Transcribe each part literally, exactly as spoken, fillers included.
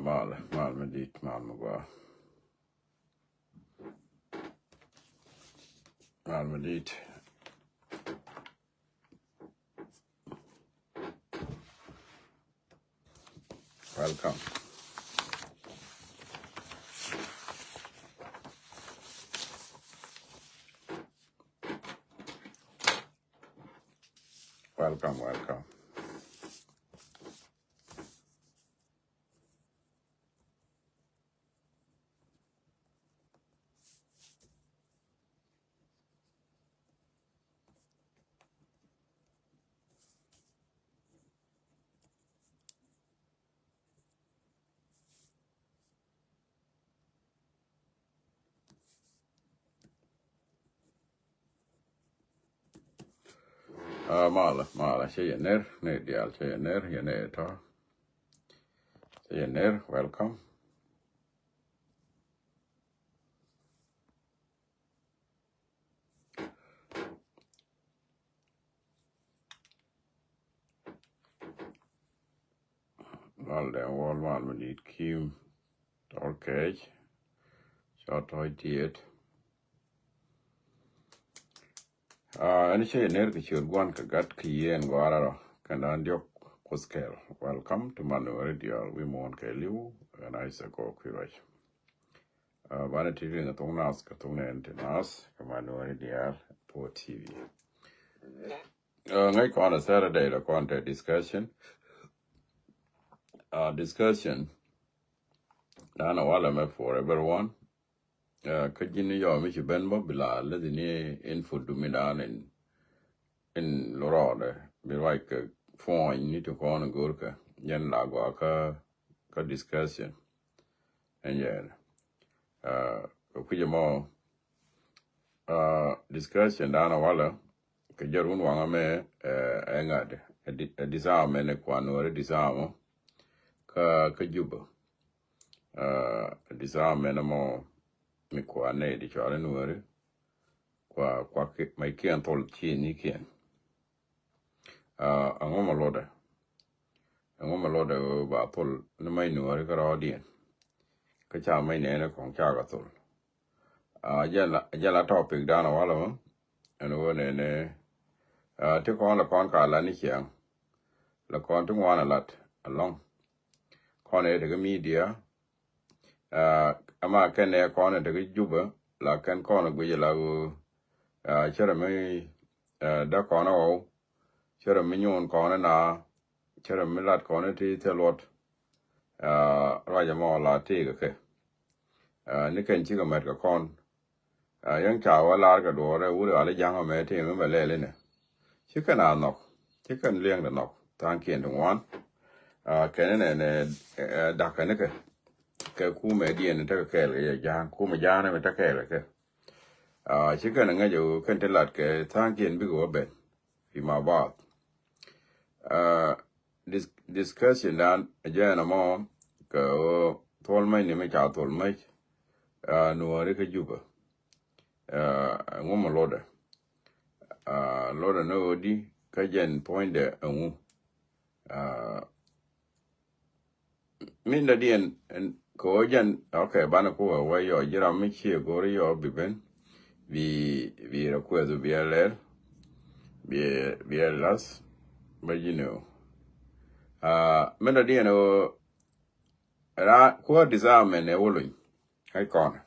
Mal, mal mi dit, mal mi gua. Mal mi dit. Welcome. Welcome, welcome. Ah, malɛ, malɛ, cä yɛ ner, ner diaal, cä yɛ ner, yɛ ner tɔ. Cä yɛ ner, welcome. Mal dɛn wal, mal mi dit Kim. Tɔl kɛc. Cɔ tɔc tiet. Ah, ɛn cä yɛ ner kɛ ciöt Gua̱n kɛ Gat kɛ Yiëë ɛn Gɔaa rɔ kɛn da̱a̱n diɔ̱k Kuoth kɛɛl. Welcome to Manuel Radio. Wi̱i̱ muɔ̱ɔ̱n kɛ li̱w ɛn Isaac Kok Kuiruac. Ah, banɛ ti riŋ kɛ thok Naath kɛ thok nɛɛni ti Naath kɛ Manuel Radio Power T V. Ah, ŋäc kɔn ɛ Saturday lɛ kɔn te discussion. Ah, discussion da̱a̱n ɛ walɛ mɛ for everyone. Ah, kä ji̱n yɔ mi ci ben bä bi la läthi ni info dumi da̱a̱n in, in lorɔɔdɛ bi ruac kɛ puɔ̱ny ni ti kɔn in go̱o̱rkɛ yɛn la gɔaa kä, kä discussion. Ɛn yɛn, ah, kɛ kui̱c ɛmɔ, ah, discussion da̱a̱n ɛ walɛ kɛ jɛ run waŋä mɛ, eh, ɛ ŋa̱t ɛ di-, ɛ disarm ɛn ɛ kuan wä ri disarm ɔ kä, kä Juba. Ah, disarm ɛn ɛmɔ mi kuan nɛy ti cɔal in wä ri kua, kua ki, mɛ kiɛn thol ci ni kiɛn. Ah, ɛŋu mɛ lotdɛ? Ɛŋu mɛ lotdɛ ba thol ni mɛ nuɔri kä rɔɔdiɛn? Kä ca mɛ nɛɛni kɔŋ ca kɛ thol. Ah, jɛ la, jɛ la topic da̱a̱n ɛ walɛ mɔ. Ɛn wä nɛɛni, ah, ti kɔn lɛ kɔn ka la ni ciaŋ. Lɛ kɔn ti ŋuan ɛ lat ɛlɔ̱ŋ. Kɔn ɛ tekɛ media, ah, ama kɛn ɛ kɔn ɛ tekɛ Juba, la kɛn kɔn ɛ guic ɛ la ɣöö, ah, cärɛ mi, ah, däk kɔn ɛ ɣɔw, cärɛ mi nyuun kɔn ɛ naa, cärɛ mi lat kɔn ɛ ti thil luɔt, ah, ruac ɛmɔ la tëëkɛ kɛ. Ah, ni kɛn cikɛ mɛt kɛ kɔn. Ah, yɛn ca wä lar kɛ duɔɔrɛ wuri ɣali ja̱ŋ ɛmɛ ti mi bɛ lɛl inɛ. Ci kɛn a nhɔk. Ci kɛn liɛŋdɛ nhɔk. Tha̱a̱ŋkiɛn ti ŋuan. Ah, kɛn inɛ nɛ, eh, da̱k kɛn ikɛ. Kɛ kumɛ diɛn tekɛ kɛɛl kɛ yɛ ja̱a̱ŋ. Kumɛ ja̱a̱ŋ ɛmɛ tekɛ kɛɛl kɛ. Ah, ci kɛn ŋäc ɛ ɣöö kɛn ti lat kɛ tha̱a̱ŋkiɛn bikɛ wä ben. Fi ma bath. Ah, dis-, discussion dan ɛ jɛn ɛmɔ kɛ ɣöö thol mec ni mi ca thol mec, ah, nuɔri kä Juba. Ah, ɛŋu mɛ lotdɛ? Ah, lotdɛ ni ɣöö di kä jɛn puɔ̱nydɛ ɛŋu? Ah, min dɔ̱diɛn, ɛn, kɛ ɣöö jɛn, okay, banɛ ku wee wee yɔ, ji̱ ram mi cie go̱ri yɔ bi ben, bi, bi rɛ kuɛth bi ɛ lɛl, bi, bi ɛ lath, bä ji̱ ni ɣöö. Ah, min dɔ̱diɛn ɣöö, ra, kuäär disarmament ɛ wä lony, ŋäc kɔn.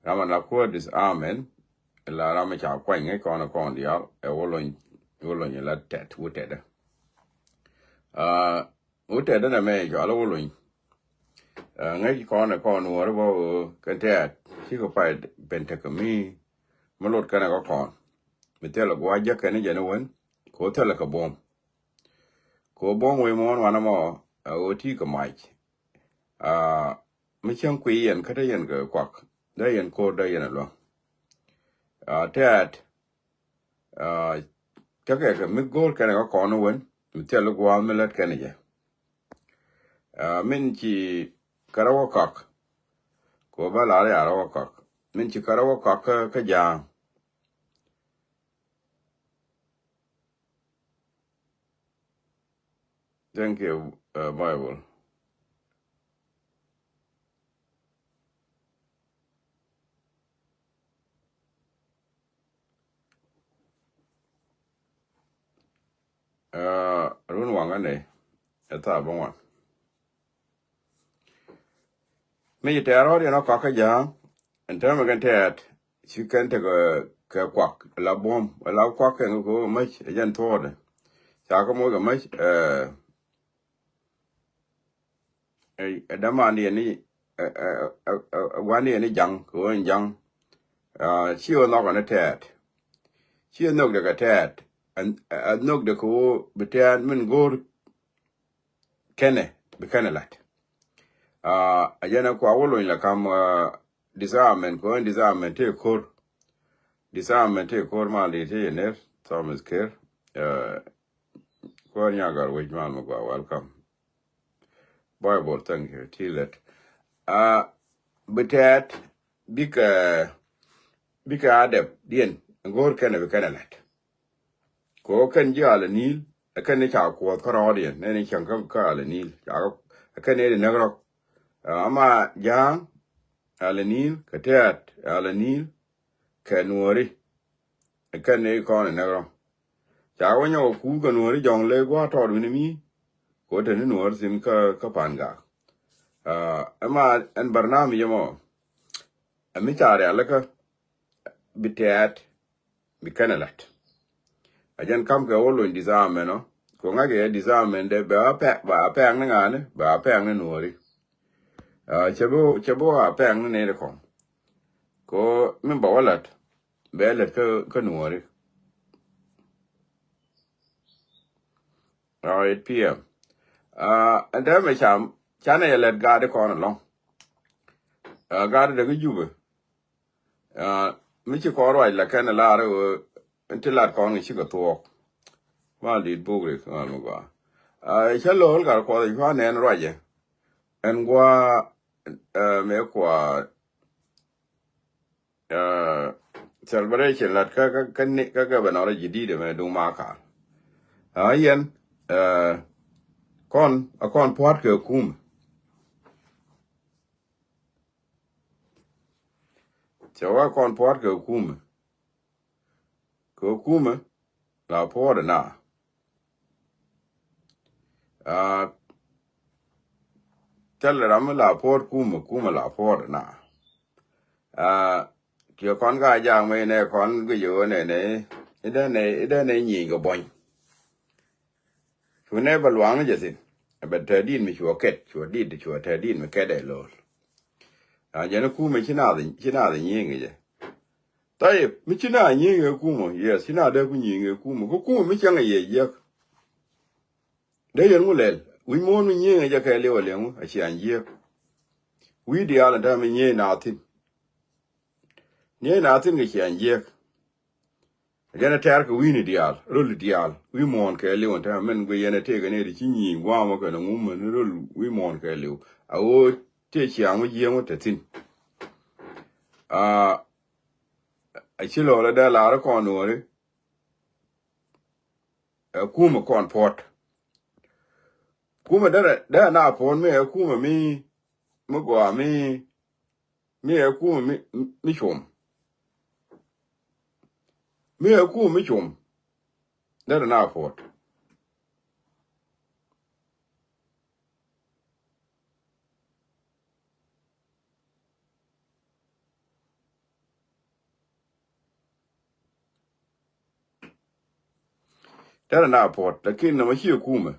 Ram an la kuäär disarmament, la ram mi ca kuany ŋäc kɔn kɔn diaal, ɛ wä lony, wä lony la tɛt, wä tɛt. Ah, wä tɛt dänɛ mɛ cɔal wä lony. Ah, ŋäc kɔn ɛ kɔn wä rɛ bä wä kɛn tɛt, cikɛ pay ben tekɛ mi, mi lot kɛn ɛ kä kɔn. Mi thilɛ gua̱a̱c jɛ kɛn jɛ ni wen, kɛ wä thilɛ kɛ buɔ̱m. Kɛ wä buɔ̱m wec muɔ̱ɔ̱n wanɛ mɔ, ɛ wä ti kɛ mac. Ah, mi cäŋ kui̱ yɛn kä te yɛn kɛ kuak. Dee yɛn ko̱r dee yɛn ɛ luäŋ. Ah, tɛt. Ah, tekɛ kɛ mi go̱o̱r kɛn ɛ kä kɔn wen. Mi thil gua̱a̱th mi lät kɛn jɛ. Ah, min ci kärä wä kak. Kɛ wä bä lar ya rä wä kak. Min ci kärä wä kak kä, kä ja̱a̱ŋ. Thank you, uh, Bible. Aa, run waŋä nɛ ɛ thaap bä ŋuan. Mi ci tɛɛr rɔɔd yɛn ɔ kɔk kä ja̱a̱ŋ ɛn täämɛ kɛn tɛɛt ci kɛn tekɛ kɛ kuak la buɔ̱m la kuak kɛn kɛ kɛ mäc ɛ jɛn thuɔɔdɛ. Ca kä moc kɛ mäc ɛ ɛ dämandiɛn ni ɛ ɛ ɛ ɛ guandiɛn ni ja̱ŋ kɛ ɣöö ɛn ja̱ŋ. Aa, ci ɣä nhɔkɛ ni tɛɛt. Ci ɣä nhökdɛ kɛ tɛɛt. Ɛ nhökdɛ kɛ ɣöö bi tɛɛt min go̱o̱r kɛnɛ bi kɛnɛ la̱t. Aa, ɛ jɛn ɛ kua wä lony la kam aa, disarmament kɛ ɣöö ɛn disarmament tëë ko̱r. Disarmament tëë ko̱r mal di tëë yɛ ner. Thomas Ker. Aa, Kuäär Nyagar wec mal mi gua, welcome. Bible, thank you. Ti lɛt. Aa, bi tɛɛt bikɛ bikɛ adɛp diɛn go̱o̱r kɛnɛ bi kɛnɛ la̱t. Kɛ ɣöö kɛn ji̱ alɛ ni̱i̱l ɛ kɛn ni ca kuɔth kä rɔɔdiɛn nɛn ni cäŋ kä alɛ ni̱i̱l ca kä ɛ kɛn ni di näk rɔk. Aa, ama ja̱a̱ŋ alɛ ni̱i̱l kɛ tɛɛt alɛ ni̱i̱l kɛ nuɔ̱ɔ̱ri. Ɛ kɛn ni kɔn ɛ näk rɔk. Ca wä nyɔk ɛ kuuth kɛ nuɔ̱ɔ̱ri jɔ̱ŋ lɛ gua̱a̱ tɔɔt wi̱ni mi. Kɛ ɣöö te ni nuɔ̱ɔ̱ri thi̱n kä kä pa̱n gak. Aa, ɛma ɛn barnamij ɛmɔ ɛ mi ca rialikä bi tɛɛt bi kɛnɛ la̱t. A jɛn kam kɛ wä lony disarmament ɔ kɛ ŋa̱c kɛ yɛ disarmament dɛ bɛ a pɛk bɛ a pɛk ni ŋa̱ni bɛ a pɛk ni nuɔ̱ɔ̱ri. Aa, cɛ bi cɛ bi wä a pɛk ni nɛy ti kɔ̱ŋ. Kɛ ɣöö min bɛ wä la̱t bɛ la̱t kä kä nuɔ̱ɔ̱ri. Aa, eight p.m. Aa, ɛn täämɛ cam canɛ yɛ lɛt gaatdi kɔn ɛlɔ̱ŋ. Aa, gaatdi dee kä Jubɛ. Aa, mi ci kɔn ruac la kɛn ɛ lar ɛ ɣöö ɛn ti lat kɔn kɛ cikɛ thuɔɔk. Mal dit buk rik mal mi gɔaa. Aa, cä lo̱l gat kuɔth ɛ cua nɛn ruacɛ. Ɛn gua aa, mëë kua aa, celebration lat kä kä kä ni kä governor jidid mɛ duŋ Makal. Aa, yɛn aa, kɔn a kɔn pua̱t kɛ kum. Cɛ wä kɔn pua̱t kɛ kum. Kɛ kumɛ la puɔ̱ɔ̱dɛ na. Aa, thilɛ ram mi la puɔ̱ɔ̱t kumɛ, kumɛ la puɔ̱ɔ̱dɛ na. Aa, kiɛ kɔn ka jaak mɛ nɛ kɔn guic ɣöö nɛ nɛ idɛ nɛ idɛ nɛ nyieny kɛ buɔ̱ny. Cu nɛ bɛ luaŋni jɛ thi̱n. Ɛ bɛ tɛ̈di̱n mi cuɔ kɛt, cuɔ dit, cuɔ tɛ̈di̱n mi kɛt ɛ lo̱l. Aa, jɛn kumɛ ci naath ci naath nyieny kɛ jɛ. Tayip, mi ci na nyieny kɛ kumɛ, yes, ci na dee ku nyieny kɛ kumɛ. Kä kumɛ mi cäŋ ɛ yɛ jiäk. Dee yɛn ŋu lɛl, wi̱c muɔ̱ɔ̱n mi nyieny kɛ jɛ kɛ liw ɛ liɛŋu, a ciaŋ jiäk. Wi̱i̱ diaal ɛn täämɛ nyieny na thi̱n. Nyieny na thi̱n kɛ ciaŋ jiäk. Jɛn ɛ tɛ̈r kɛ wi̱i̱ni diaal, röl diaal, wi̱i̱ muɔ̱ɔ̱n kɛ liw ɛn täämɛ min guic yɛn ɛ tëëkɛ ni ti ci nyieny gua̱a̱mä kɛnɛ ŋumä ni röl wi̱i̱ muɔ̱ɔ̱n kɛ liw. A ɣöö tëë ciaŋ wä jiäk wä te thi̱n. Aa, a ci lo̱l ɛ dee lar kɔn nuɔ̱ɔ̱ri. Ɛ kumɛ kɔn puɔ̱t. Kumɛ derɛ derɛ na puɔ̱t mi ɛ kumɛ mi mi gɔaa mi mi ɛ kumɛ mi mi cuɔm. Mi ɛ kumɛ mi cuɔm. Derɛ na puɔ̱t. Derɛ na puɔ̱t, lakin nɔmɔ ciɛ kumɛ.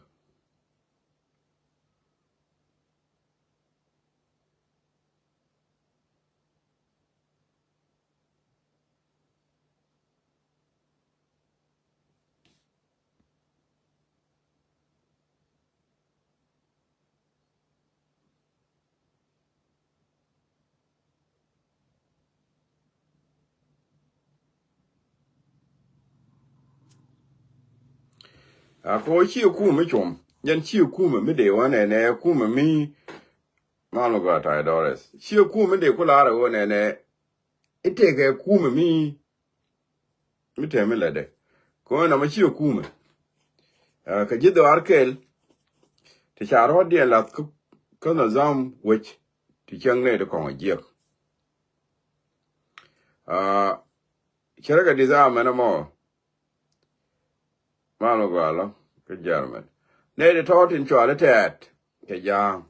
A ko ciɛ kumɛ mi cuɔm, jɛn ciɛ kumɛ mi dee wä nɛnɛ kumɛ mi. Mal mi gɔaa ta̱a̱ Doris. Ciɛ kumɛ mi dee ku lar ɛ wä nɛnɛ. Itekɛ kumɛ mi mi tɛm mi lätdɛ. Kɛ ɣöö nɔmɔ ciɛ kumɛ. Aa, kɛ ji̱ dhɔaar kɛl ti ca rɔ̱diɛn lath kä, kä nidham wec ti cäŋ nɛy ti kɔŋ a jiäk. Aa, cärɛ kɛ nidham ɛn ɛmɔ. Mal mi gɔaa lɔ. Kä German. Nɛy ti tɔ̱ tin cuali tɛɛt kɛ ja̱a̱ŋ.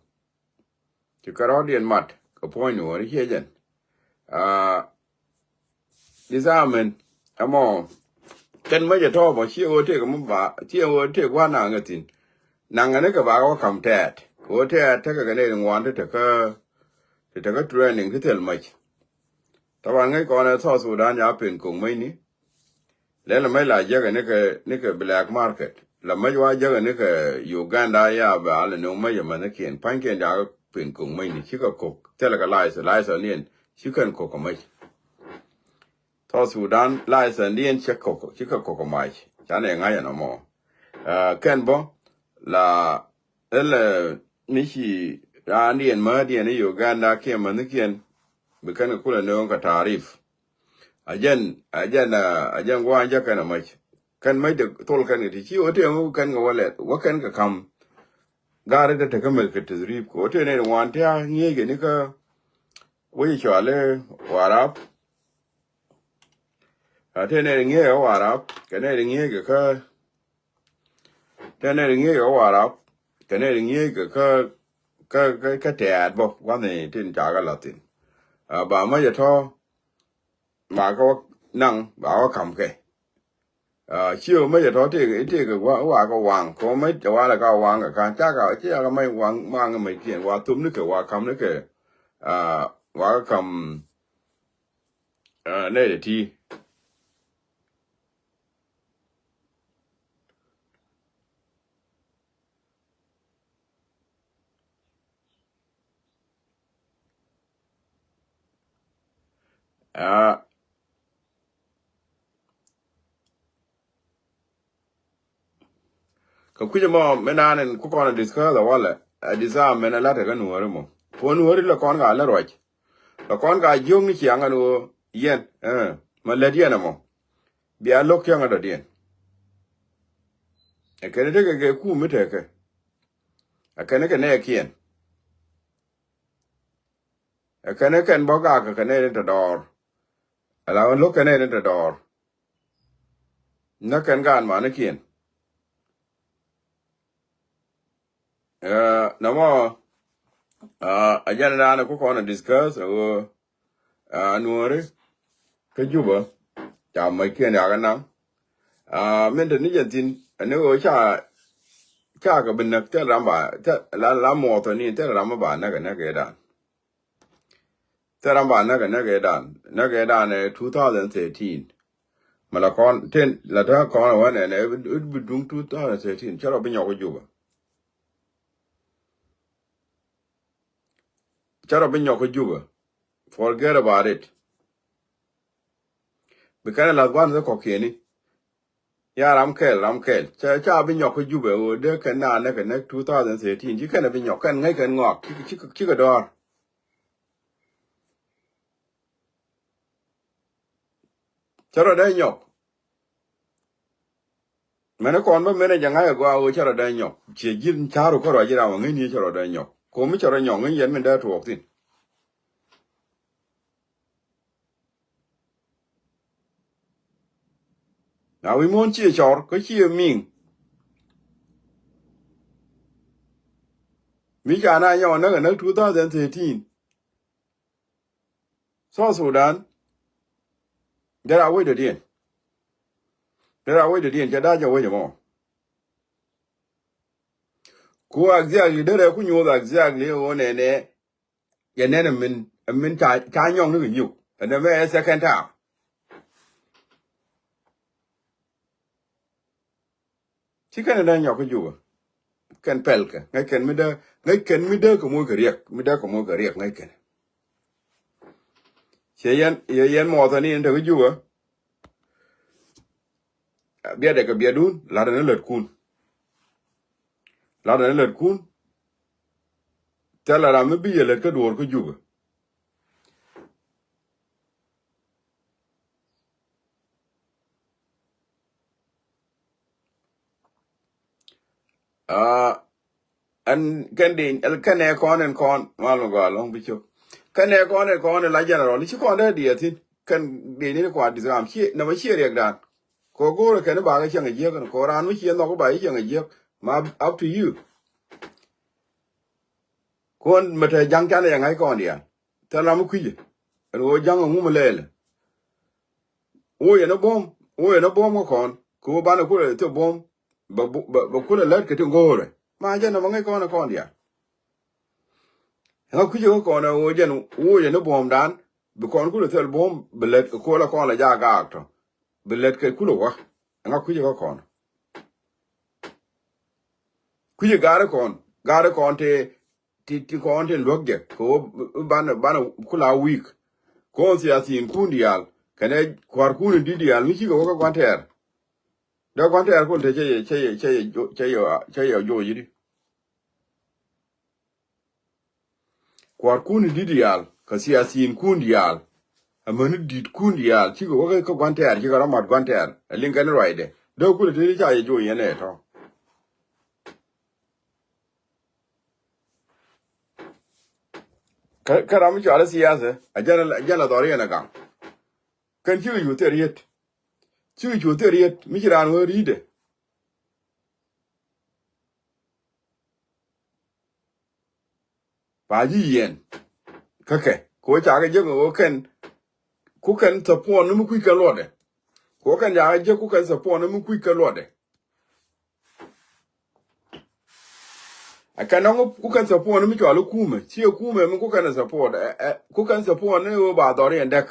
Ci kärɔɔdiɛn mat kɛ puɔ̱ny Nuɔ̱ɔ̱ri ciɛ jɛn. Aa, disarmament ɛmɔ kɛn mäc ɛ tɔ̱ bä ciɛ ɣöö tëëk mi ba ciɛ ɣöö tëëk gua̱n naŋ ɛ thi̱n. Naŋ ɛ ni kɛ ba wä ka̱m tɛɛt kɛ ɣöö tɛɛt tekɛ kɛ nɛy ti ŋuan ti tekä ti tekä training ti thil mäc. Taban ŋäc kɔn ɛ South Sudan ya pen ko̱ŋ mäcni. Lɛ la mäc la jäkä nikɛ nikɛ black market. La mäc wa jäkä nikɛ Uganda ya bɛ a la no̱o̱ŋ mäc ɛmɛnhikiɛn pa̱nykiɛn diakä pen ko̱ŋ mäcni cikɛ ko̱k thilɛ kɛ license, license niɛn ci kɛn ko̱k kɛ mäc. South Sudan license diɛn cikɛ ko̱k cikɛ ko̱k kɛ mac. Canɛ ŋa̱c ɛn ɛmɔ. Aa, kɛn bä la ɛlɛ mi ci raandiɛn mädiɛn i̱ Uganda kiɛ mänikiɛn bi kɛn kɛ kulɛ no̱o̱ŋ kɛ taarif. A jɛn a jɛn a jɛn gua̱a̱n jɛ kɛn a mäc. Kɛn mäc de thol kɛn kɛ ti ci wä tëë ŋu kɛn kɛ wä lɛt wä kɛn kɛ ka̱m. Gaari te tekä meth kɛ tithrip kɛ wä tëë nɛy ti ŋuan ti a ŋi̱eec kɛ ni kä wec cuali Warap. A tëë nɛy ti ŋi̱eec kɛ Warap kɛ nɛy ti ŋi̱eec kɛ kä Tëë nɛy ti ŋi̱eec kɛ Warap kɛ nɛy ti ŋi̱eec kɛ kä kä kä kä tɛɛt bä gua̱thni tin ca kɛ la̱th thi̱n. Aa, ba mäc ɛ tɔ̱ ma kɛ wä naŋ ba wä ka̱m kɛ. Aa, ciö mäc ɛ tɔ̱ tëëk tëëk wa wa kɛ waŋ kɛ wä mäc ɛ walɛ ka waŋ kɛ ka̱n ca ka ci ca kɛ mäc waŋ maŋ mäc kiɛn wa thop ni kɛ wa ka̱m ni kɛ. Aa, wa kɛ ka̱m. Aa, nɛy ti ti. Aa, kɛ kui̱c ɛmɔ mi naan in ku kɔn a discuss a walɛ a disarm mɛn a la̱t ɛ kä Nuɔ̱ɔ̱ri mɔ. Puɔ̱n Nuɔ̱ɔ̱ri lɛ kɔn ka lɛ ruac. Lɛ kɔn ka jiökni ciaŋ ɛn ɣöö yɛn, aa, ma lät yɛn ɛmɔ. Bia lo̱k cäŋ ɛ dɔ̱diɛn. Ɛ kɛn tekɛ kɛ kum mi tekɛ. Ɛ kɛn kɛ nɛɛkiɛn. Ɛ kɛn kɛn bä gakɛ kɛ nɛy tin te dɔɔr. Ala ɣän lo̱k kɛ nɛy tin te dɔɔr. Nä kɛn gaan manikiɛn. Ɛ, nɔmɔ, ɛ, a jɛn daanɛ ku kɔn a discuss ɛ ɣöö, ɛ, Nuɔ̱ɔ̱ri kä Jubä ca mäckiɛn yakä naŋ. Ɛ, min te ni jɛn thi̱n ɛn ni ɣöö ca ca kɛ bi näk thil ram ba thil la la muɔth ni thil ram ba näk ɛ näk ɛ dan. Thil ram ba näk ɛ näk ɛ dan näk ɛ dan ɛ two thousand thirteen. Ma la kɔn tin la te kɔn ɛ wä nɛn ɛ bi duŋ two thousand thirteen cä rɔ bi nyɔk kä Jubä. Cä rɔ bi nyɔk kä Jubä. Forget about it. Bi kɛn ɛ lath gua̱n thil kɔ̱kiɛni. Ya ram kɛl ram kɛl ca ca bi nyɔk kä Jubɛ ɣöö dee kɛn naan nɛ kɛ nɛ two thousand thirteen ci kɛn bi nyɔk kɛn ŋäc kɛn ŋɔak ci ci ci kɛ dɔɔr. Cä rɔ dee nyɔk. Mɛn kɔn bä mɛn jɛ ŋa̱c ɛ gɔaa ɣöö cä rɔ dee nyɔk ciɛ ji̱n ca̱ru kä ruac ji̱ ram ɛ ŋäcni cä rɔ dee nyɔk komi cä rɔ nyɔk ŋäc yɛn min dee tuɔɔk thi̱n. Na wi̱i̱ muɔ̱ɔ̱n ciɛ cɔr kä ciɛ miŋ. Mi ca na nyɔk näk ɛ näk two thousand thirteen. South Sudan. Derɛ a wec dɔ̱diɛn. Derɛ a wec dɔ̱diɛn cɛ da̱a̱ jɛ wec ɛmɔ. Ku exactly derɛ ku nyuɔth exactly ɣöö nɛnɛ. Yɛ nɛn ɛmin ɛmin ca ca nyɔŋ ni kɛ nyuk ɛn ɛmɛ ɛ second time. Ci kɛn ɛn ɛ nyɔk kä Jubä. Kɛn pɛlkɛ ŋäc kɛn mi dee ŋäc kɛn mi dee kɛ moc kɛ riɛk mi dee kɛ moc kɛ riɛk ŋäc kɛn. Ciɛ yɛn yɛ yɛn muɔthɛ ni in te kä Jubä. Biɛt ɛ kɛ biɛtdun la̱t ɛn ɛ lätkun. La̱t ɛn ɛ lätkun. Thilɛ ram mi bi yɛ lät kä duɔ̱ɔ̱r kä Jubä. Aa, ɛn kɛn dee kɛn ɛ kɔn ɛn kɔn mal mi gɔaa lɔŋ bi cop. Kɛn ɛ kɔn ɛn kɔn ɛn la general ci kɔn dee diɛ thi̱n kɛn dee ni kua disram ci nɛ ma ci riɛk dan. Kɛ ɣöö go̱o̱rɛ kɛn i̱ bakɛ cieŋ a jiäk ɛn kɛ ɣöö raan mi ciɛ nhɔk i̱ ba i̱ cieŋ a jiäk. Ma up to you. Kɔn mɛ te ja̱ŋ canɛ yɛ ŋa̱c kɔn diaal. Thil ram mi kui̱cɛ ɛn ɣöö ja̱ŋ ɛŋu mi lɛɛlɛ. Woo yɛn ɛ buɔ̱m, woo yɛn ɛ buɔ̱m kä kɔn kɛ ɣöö banɛ kulɛ thil buɔ̱m. Bɛ, bɛ, bɛ kulɛ lät kɛ ti ŋo̱o̱rɛ. Ma jɛn ɛ mɛ ŋäc kɔn ɛ kɔn diaal. Ɛŋa kui̱cɛ kä kɔn ɛ ɣöö jɛn woo yɛn ɛ buɔ̱mdan. Bi kɔn kulɛ thil buɔ̱m bi lät kɛ kulɛ kɔn lɛ jaak gaak tɔ. Bi lät kɛ kulɛ wä. Ɛŋa kui̱cɛ kä kɔn. Kui̱cɛ gaari kɔn, gaari kɔn tëë ti, ti kɔn tin luäk jɛ kɛ ɣöö banɛ, banɛ kula wi̱i̱k. Kɔn thiathiin kun diaal kɛnɛ kua̱rkun in di̱t diaal mi cikɛ wä kä gua̱n tɛɛr. Dee gua̱n tɛɛr kun te cɛ yɛ, cɛ yɛ, cɛ yɛ, cɛ yɛ, cɛ yɛ joc i̱di. Kua̱rkun in di̱t diaal kɛ thiathiin kun diaal. Amäni di̱t kun diaal cikɛ wä kä gua̱n tɛɛr, cikɛ rɔ mat gua̱n tɛɛr. Ɛ liŋ kɛn ruacdɛ dee kulɛ te ca yɛ joc yɛn ɛ tɔ. Kä, kä ram mi cɔal i̱ thiathɛ a jɛn, a jɛn la dhɔriɛn a gaŋ. Kɛn cikɛ cu thil riet. Cikɛ cu thil riet mi ci raan wee ri̱i̱dɛ. Pa ji̱ yiɛn kä kɛ kɛ ɣöö cakɛ jek ɣöö kɛn ku kɛn support ni mi kui̱ kɛ luɔtdɛ. Kɛ ɣöö kɛn cakɛ jek ku kɛn support ni mi kui̱ kɛ luɔtdɛ. Ɛ kɛn nɔŋ ku kɛn support ni mi cɔal i̱ kumɛ, ciɛ kumɛ mi ku kɛn support, ɛ, ɛ, ku kɛn support ni ɣöö ba dhɔriɛn däk.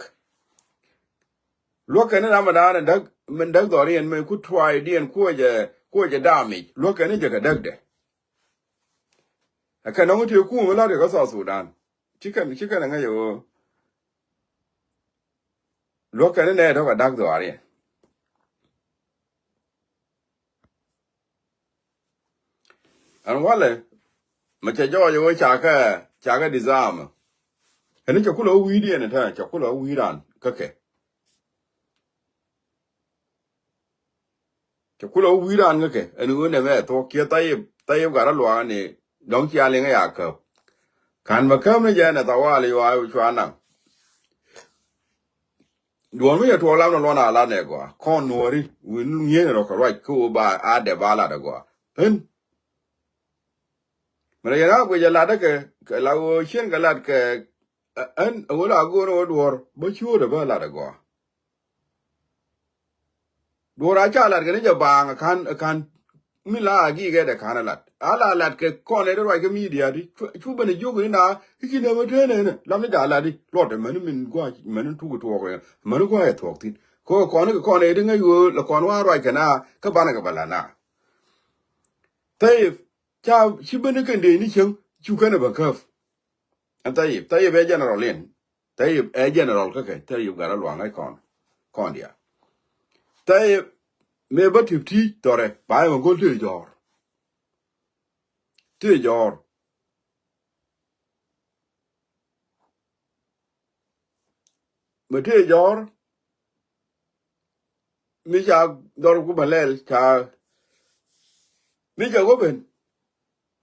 Luäk kɛn ni ram mi daan in däk, min däk dhɔriɛn mi ku try diɛn kuɔ jɛ, kuɔ jɛ damage. Luäk kɛn ni jɛ kɛ däkdɛ. Ɛ kɛn nɔŋ ti kumɛ lat kɛ kä South Sudan. Ci kɛn, ci kɛn ɛ ŋäc ɛ ɣöö luäk kɛn ni nɛ tɔk ɛ däk dhɔriɛn. Ɛn walɛ mɛ cɛ jɔɔc ɛ ɣöö cakɛ, cakɛ disarm. Ɛn ni cɛ kulɛ wä wi̱i̱diɛn ɛ tɛn, cɛ kulɛ wä wi̱i̱ raan kä kɛ. Cɛ kulɛ wä wi̱i̱ raan kä kɛ ɛn ɣöö nɛmɛ ɛ thuɔ̱k kiɛ Thayip, Thayip gat rɔ luaak ni dɔ̱ŋ cia liŋ ɛ ya käp. Ka̱n mɛ käp ni jɛ ɛn ɛ thawal yuaar cua naŋ. Duɔ̱ɔ̱r mi cɛ tuɔɔk lam ni luɔn a lat nɛ gɔaa kɔn nuɔ̱ɔ̱ri wi̱n ŋi̱eeni rɔ kɛ ruac kä ɣöö ba a dɛ ba lat ɛ gɔaa. Ɣän mɛ rɛ yɛn a guic ɛ lat ɛ kɛ, kɛ la ɣöö cien kɛ lat kɛ, ɛ, ɣän ɛ ɣöö la go̱o̱r ɛ ɣöö duɔ̱ɔ̱r bä ciööt ɛ bä lat ɛ gɔaa. Duɔ̱ɔ̱r a ca lat kɛ ni jɛ baaŋ ɛ ka̱n, ɛ ka̱n mi la a gi̱i̱kɛ dɛ ka̱n ɛ lat. A la lat kɛ kɔn ɛ dee ruac kɛ media di. Cu, cu ben ɛ jiök ni na i̱ ci nɛmɛ teenɛ ni lam ni ca lat di. Luɔt ɛ mäni min gua̱a̱c, mäni tuk ɛ tuɔɔk ɛ, mäni gua̱a̱c ɛ thuɔɔk thi̱n. Kɛ kɔn kɛ kɔn ɛ di ŋäc ɣöö lɛ kɔn wa ruac kɛ na kä banɛ kɛ bɛ la na. Thayip ca ci ben ni kɛn dee ni cieŋ cu kɛn ɛ bɛ käp. Ɛn Thayip, Thayip ɛ general in. Thayip ɛ general kä kɛ, Thayip gat a luaŋ ɛ kɔn, kɔn dia. Thayip mëë bä tip ti thɔrɛ ba yɛ mɛ go̱l ti jɔr. Ti jɔr. Mɛ ti jɔr. Mi ca dhɔr ku bä lɛl ca. Mi ca go̱ ben.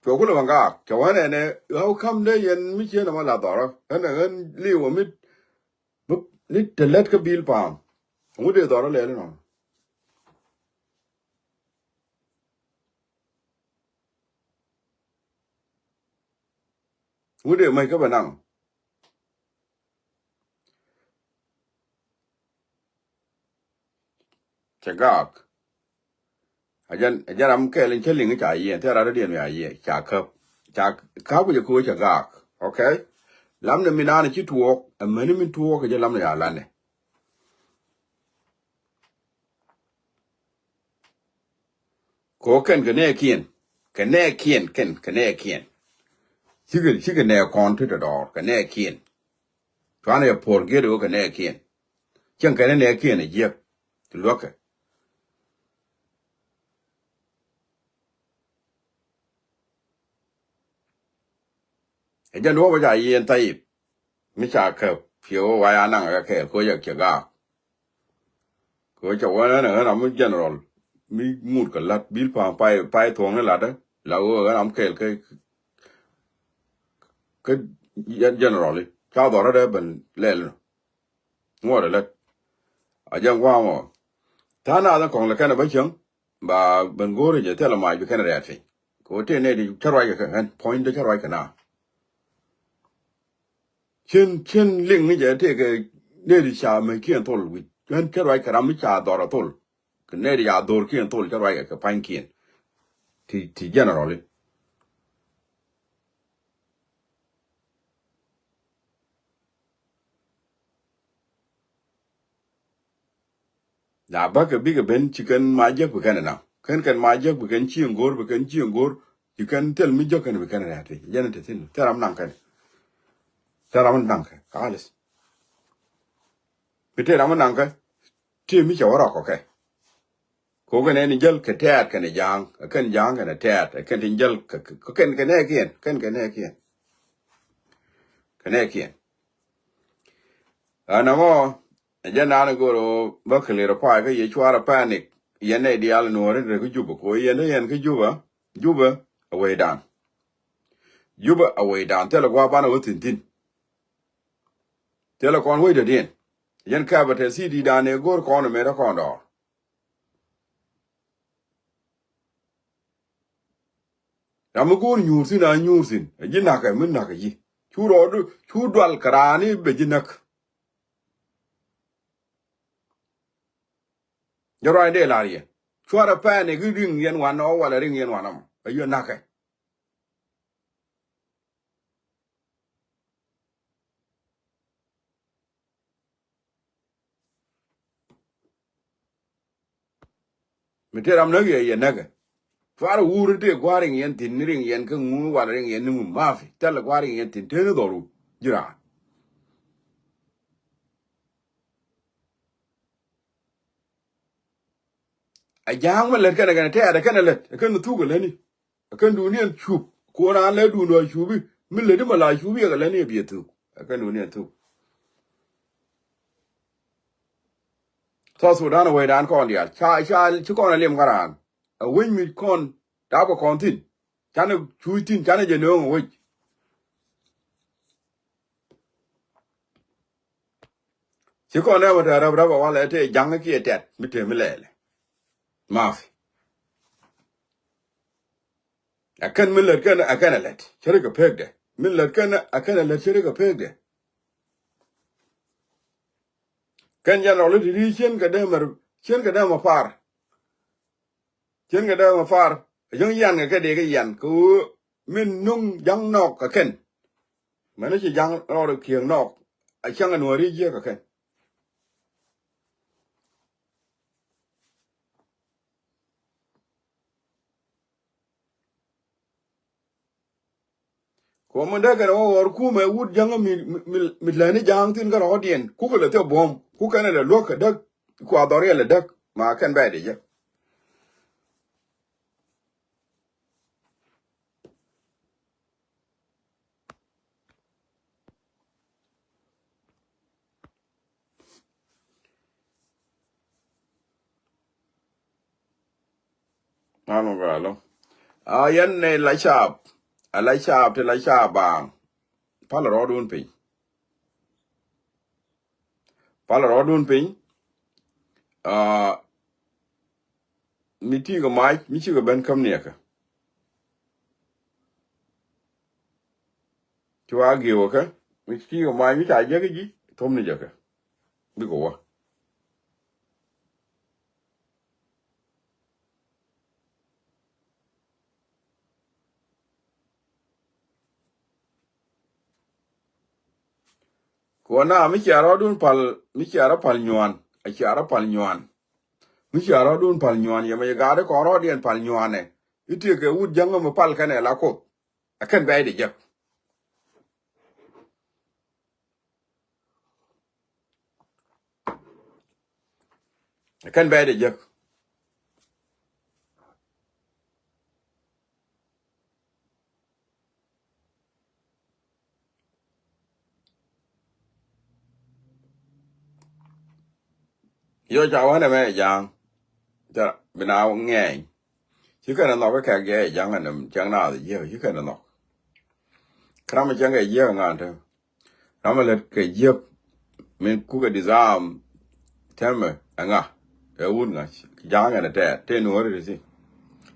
Cuɛ kulɛ bä ŋaak cɛ wä nɛnɛ. How come dee yɛn mi cieen ɛmɔ la dhɔrä ɛn ɛ ɣän li̱w ɛ mi, mi ni te lät kä bil pa̱a̱m. Ŋut dee dhɔrä lɛl inɔ. Ŋut dee mäc kä bɛ naŋ. Cɛ gaak. A jɛn, a jɛn ram kɛɛl in cä liŋ ca yiɛn thil rat rɔ̱diɛn mi a yiɛn ca käp. Ca käp ku jɛ ko̱o̱c cɛ gaak. Okay. Lam ni mi naan ci tuɔɔk ɛ mäni min tuɔɔk ɛ jɛ lam ni a lanɛ. Kɛ ɣöö kɛn kɛ nɛɛkiɛn, kɛ nɛɛkiɛn, kɛn kɛ nɛɛkiɛn. Cikɛ, cikɛ nɛɛkɔn ti tɔ dɔɔr kɛ nɛɛkiɛn. Cuanɛ yɛ puɔr giet ɣöö kɛ nɛɛkiɛn. Cieŋ kɛn nɛɛkiɛn ɛ jiäk ti luäkɛ. Ɛ jɛn duɔ̱ɔ̱p ɛ ca yiɛn Thayip mi ca käp. Piɛ ɣöö wa ya naŋ ɛ kɛɛl kɛ ɣöö cɛ gaak. Kɛ ɣöö cɛ wä ɛn ɛ ɣän ram mi general mi ŋut kɛ la̱t bil pa̱a̱m pay, pay thuɔ̱ɔ̱ŋni la̱tdä la ɣöö ɣän ram kɛɛl kɛ, kɛ general i̱ ca dhɔrä dee ben lɛl inɔ. Ŋuɔ̱t ɛ lät a jɛn gua̱a̱m ɔ. Tha̱a̱ŋ naath in kɔ̱ŋ lɛ kɛn ɛ bä cieŋ ba ben go̱o̱r jɛ thilɛ mac bi kɛn rɛɛt piny. Kɛ ɣöö tëë nɛy ti cä ruac kɛ kɛ ɣän puɔ̱nydä cä ruac kɛ naath. Cien cien liŋ ni jɛ tëëkɛ nɛy ti ca mec kiɛn thol wi̱c ɣän cä ruac kɛ ram mi ca dhɔr ɛ thol. Kɛ nɛy ti ca dhor kiɛn thol cä ruac kɛ kɛ pa̱nykiɛn. Ti ti generally. Na bäkɛ bikɛ ben ci kɛn ma jek bi kɛn ɛ naŋ kɛn kɛn ma jek bi kɛn cieŋ go̱o̱r bi kɛn cieŋ go̱o̱r. Ci kɛn thil mi jek kɛn bi kɛn rɛ̈t ti jɛn te thin thil ram naŋ kɛn. Thil ram naŋ kɛ kalis. Bi te ram naŋ kɛ ti mi cɛ wä rɔk kɔ kɛ. Kokɛ nɛ ni jäl kɛ tɛɛt kɛn ja̱a̱ŋ ɛ kɛn ja̱a̱ŋ kɛn tɛɛt ɛ kɛn tin jäl kɛ kɛn kɛ nɛ kiɛn kɛn kɛ nɛ kiɛn. Kɛ nɛ kiɛn. Ɛn ɛmɔ ɛ jɛn naan i̱ go̱o̱r ɣöö bä clear pay kä yɛ cuarɛ panic. Yɛn nɛy diaal nuɔ̱ɔ̱ri rɛ kä Jubɛ kɛ ɣöö yɛn te yɛn kä Jubɛ. Jubɛ a wecdan. Jubɛ a wecdan thilɛ gua̱a̱p banɛ wä thi̱n thi̱n. Thilɛ kɔn wecdädiɛn. Yɛn capital city dan ëë go̱o̱r kɔn ɛ mëë te kɔn dɔɔr. Ram mi go̱o̱r nyuur thi̱n a nyuur thi̱n a ji̱ na̱kɛ mi na̱kɛ ji̱. Cu rɔɔdu cu dual kɛ raan i̱ bɛ ji̱ näk. Jɛ ruany dee lar yɛn cuarɛ pɛn ɛ ki riŋ yɛn wanɔ walɛ riŋ yɛn wanɔ mɔ a yɛ na̱kɛ. Mi te ram näk yɛ yɛ näkɛ. Cuarɛ wur te gua̱a̱r riŋ yɛn thi̱n ni riŋ yɛn kä ŋu wal riŋ yɛn ni ŋu mafi thɛl gua̱a̱r riŋ yɛn thi̱n te ni dhɔru. Ji̱ raan. A ja̱a̱ŋ mi lät kɛnɛ kɛnɛ tɛɛt ɛ kɛnɛ lät ɛ kɛnɛ thuk ɛ lätni. Ɛ kɛn duuniɛn cup kuɔn an lɛ duundɔ a cupi mi lätni mɛ la cupi ɛ kɛ lätni ɛ biɛ thuk ɛ kɛn duuniɛn thuk. South Sudan ɛ wecdan kɔn diaal ca ca ci kɔn ɛ lim kä raan. A wec mi kɔn dap kɛ kɔn thi̱n. Canɛ cuc thi̱n canɛ jɛ nööŋ a wec. Ci kɔn dee mɔ te rap rap a walɛ te jaŋ kiɛ tɛt mi te mi lɛɛlɛ. Mafi. A kɛn mi lät kɛn a kɛn a lät cä ri kɛ pekdɛ mi lät kɛn a kɛn a lät cä ri kɛ pekdɛ. Kɛn jɛn rɔli ti ri cien kɛ dee mɛ cien kɛ dee mɛ par. Cien kɛ dee mɛ par. Jäŋ yan kɛ kɛ dee kɛ yan kɛ ɣöö min nuŋ jaŋ nɔɔk kɛ kɛn. Mɛn ci jaŋ rɔɔd kiɛŋ nɔɔk a cäŋ a nuɔ̱ɔ̱ri jiɛk kɛ kɛn. Kuɔm mi dee kɛn wä ɣɔr kumɛ wut jäŋä mi mi mi läni ja̱a̱ŋ thi̱n kä rɔ̱diɛn kukɛ lɛ thiɔp buɔ̱m kukɛn lɛ luäk kɛ däk. Kua dhɔriɛn lɛ däk ma kɛn bɛɛdɛ jɛ. Alo galo. A yɛn ni la caap. A la caap ti la caap baaŋ. Pal rɔɔdun piny. Pal rɔɔdun piny. A mi ti kɛ mac mi ci kɛ ben käm niɛkɛ. Cua gi̱i̱wä kɛ mi ci kɛ mac mi ca jäk ji̱ thom ni jäkɛ. Bikɛ wä. Kuɔna mi cia rɔɔdun pal mi cia rɔ pal nyuan a cia rɔ pal nyuan. Mi cia rɔɔdun pal nyuan yɛ mɛ yɛ gaari kɔn rɔɔdiɛn pal nyuanɛ. I̱ tiek kɛ wut jäŋä mi pal kɛnɛ la koth. Ɛ kɛn bɛɛy de jek. Ɛ kɛn bɛɛy de jek. Yɔ ca wanɛ mɛ ja̱a̱ŋ. Ca bi na ŋɛɛny. Ci kɛn ɛ nhɔk kɛ kɛk jɛ ja̱a̱ŋ ɛn cäŋ naath jiäk ci kɛn ɛ nhɔk. Kɛ ram ɛ cäŋ kɛ jiäk ŋa̱a̱n te. Ram ɛ lät kɛ jiäk. Min kukɛ disarm. Tɛmɛ ɛŋa. Ɛ wut ŋa̱c ja̱a̱ŋ ɛn ɛ tɛɛr tëë nuɔ̱ɔ̱ri ti thi̱n.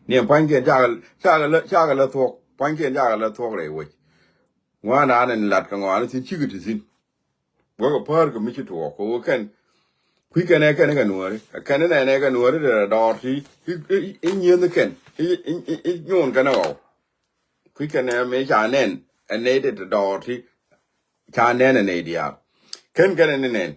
Niɛn pua̱nykiɛn cakɛ cakɛ lä cakɛ lä thuɔ̱k pua̱nykiɛn cakɛ lɛ thuɔ̱k rɛy wec. Ŋuan an in lat kɛ ŋɔaani thi̱n cikɛ ti thi̱n. Wekɛ päär kɛ mi ci tuɔɔk kɛ wek kɛn. Kui̱ kɛn ɛ kɛn kɛ nuääri ɛ kɛn inɛn ɛ kɛ nuääri rɛ dɔɔr ti. I̱ nyieth ni kɛn i̱ nyuun kɛn ɛ ɣɔw. Kui̱ kɛn ɛ mi ca nɛn ɛ nɛy ti dɔɔr ti. Ca nɛn ɛ nɛy diaal kɛn kɛn ɛ ni nɛn.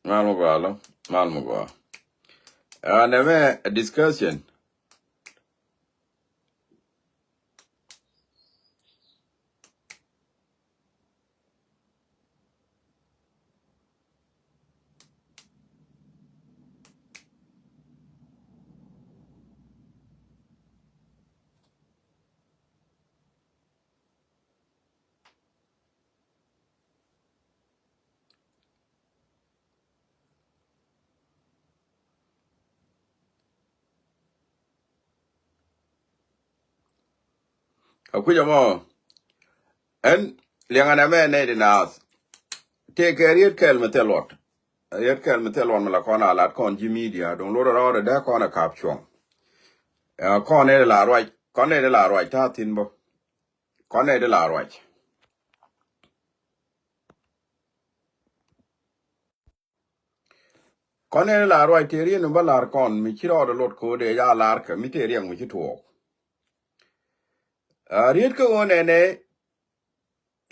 Mal mi gɔaa lɔ mal mi gɔaa. Ɛ nɛmɛ discussion. Akui̱c ɛmɔ ɛn liɛŋɛ nɛmɛ nɛy ti naath. Tëëkɛ riet kɛl mi thil luɔt. Riet kɛl mi thil luɔt mi la kɔn a lat kɔn ji̱ midia duŋ lot rɔɔdɛ dee kɔn a kap cuɔ̱ŋ. Kɔn nɛy ti la ruac kɔn nɛy ti la ruac ta̱a̱ thi̱n bä. Kɔn nɛy ti la ruac. Kɔn nɛy ti la ruac tëë riet mi bä la̱r kɔn mi ci rɔɔdɛ lot ko̱o̱dɛ ca la̱r kɛ mi tëë riɛk mi ci tuɔɔk. Riet kä ɣöö nɛnɛ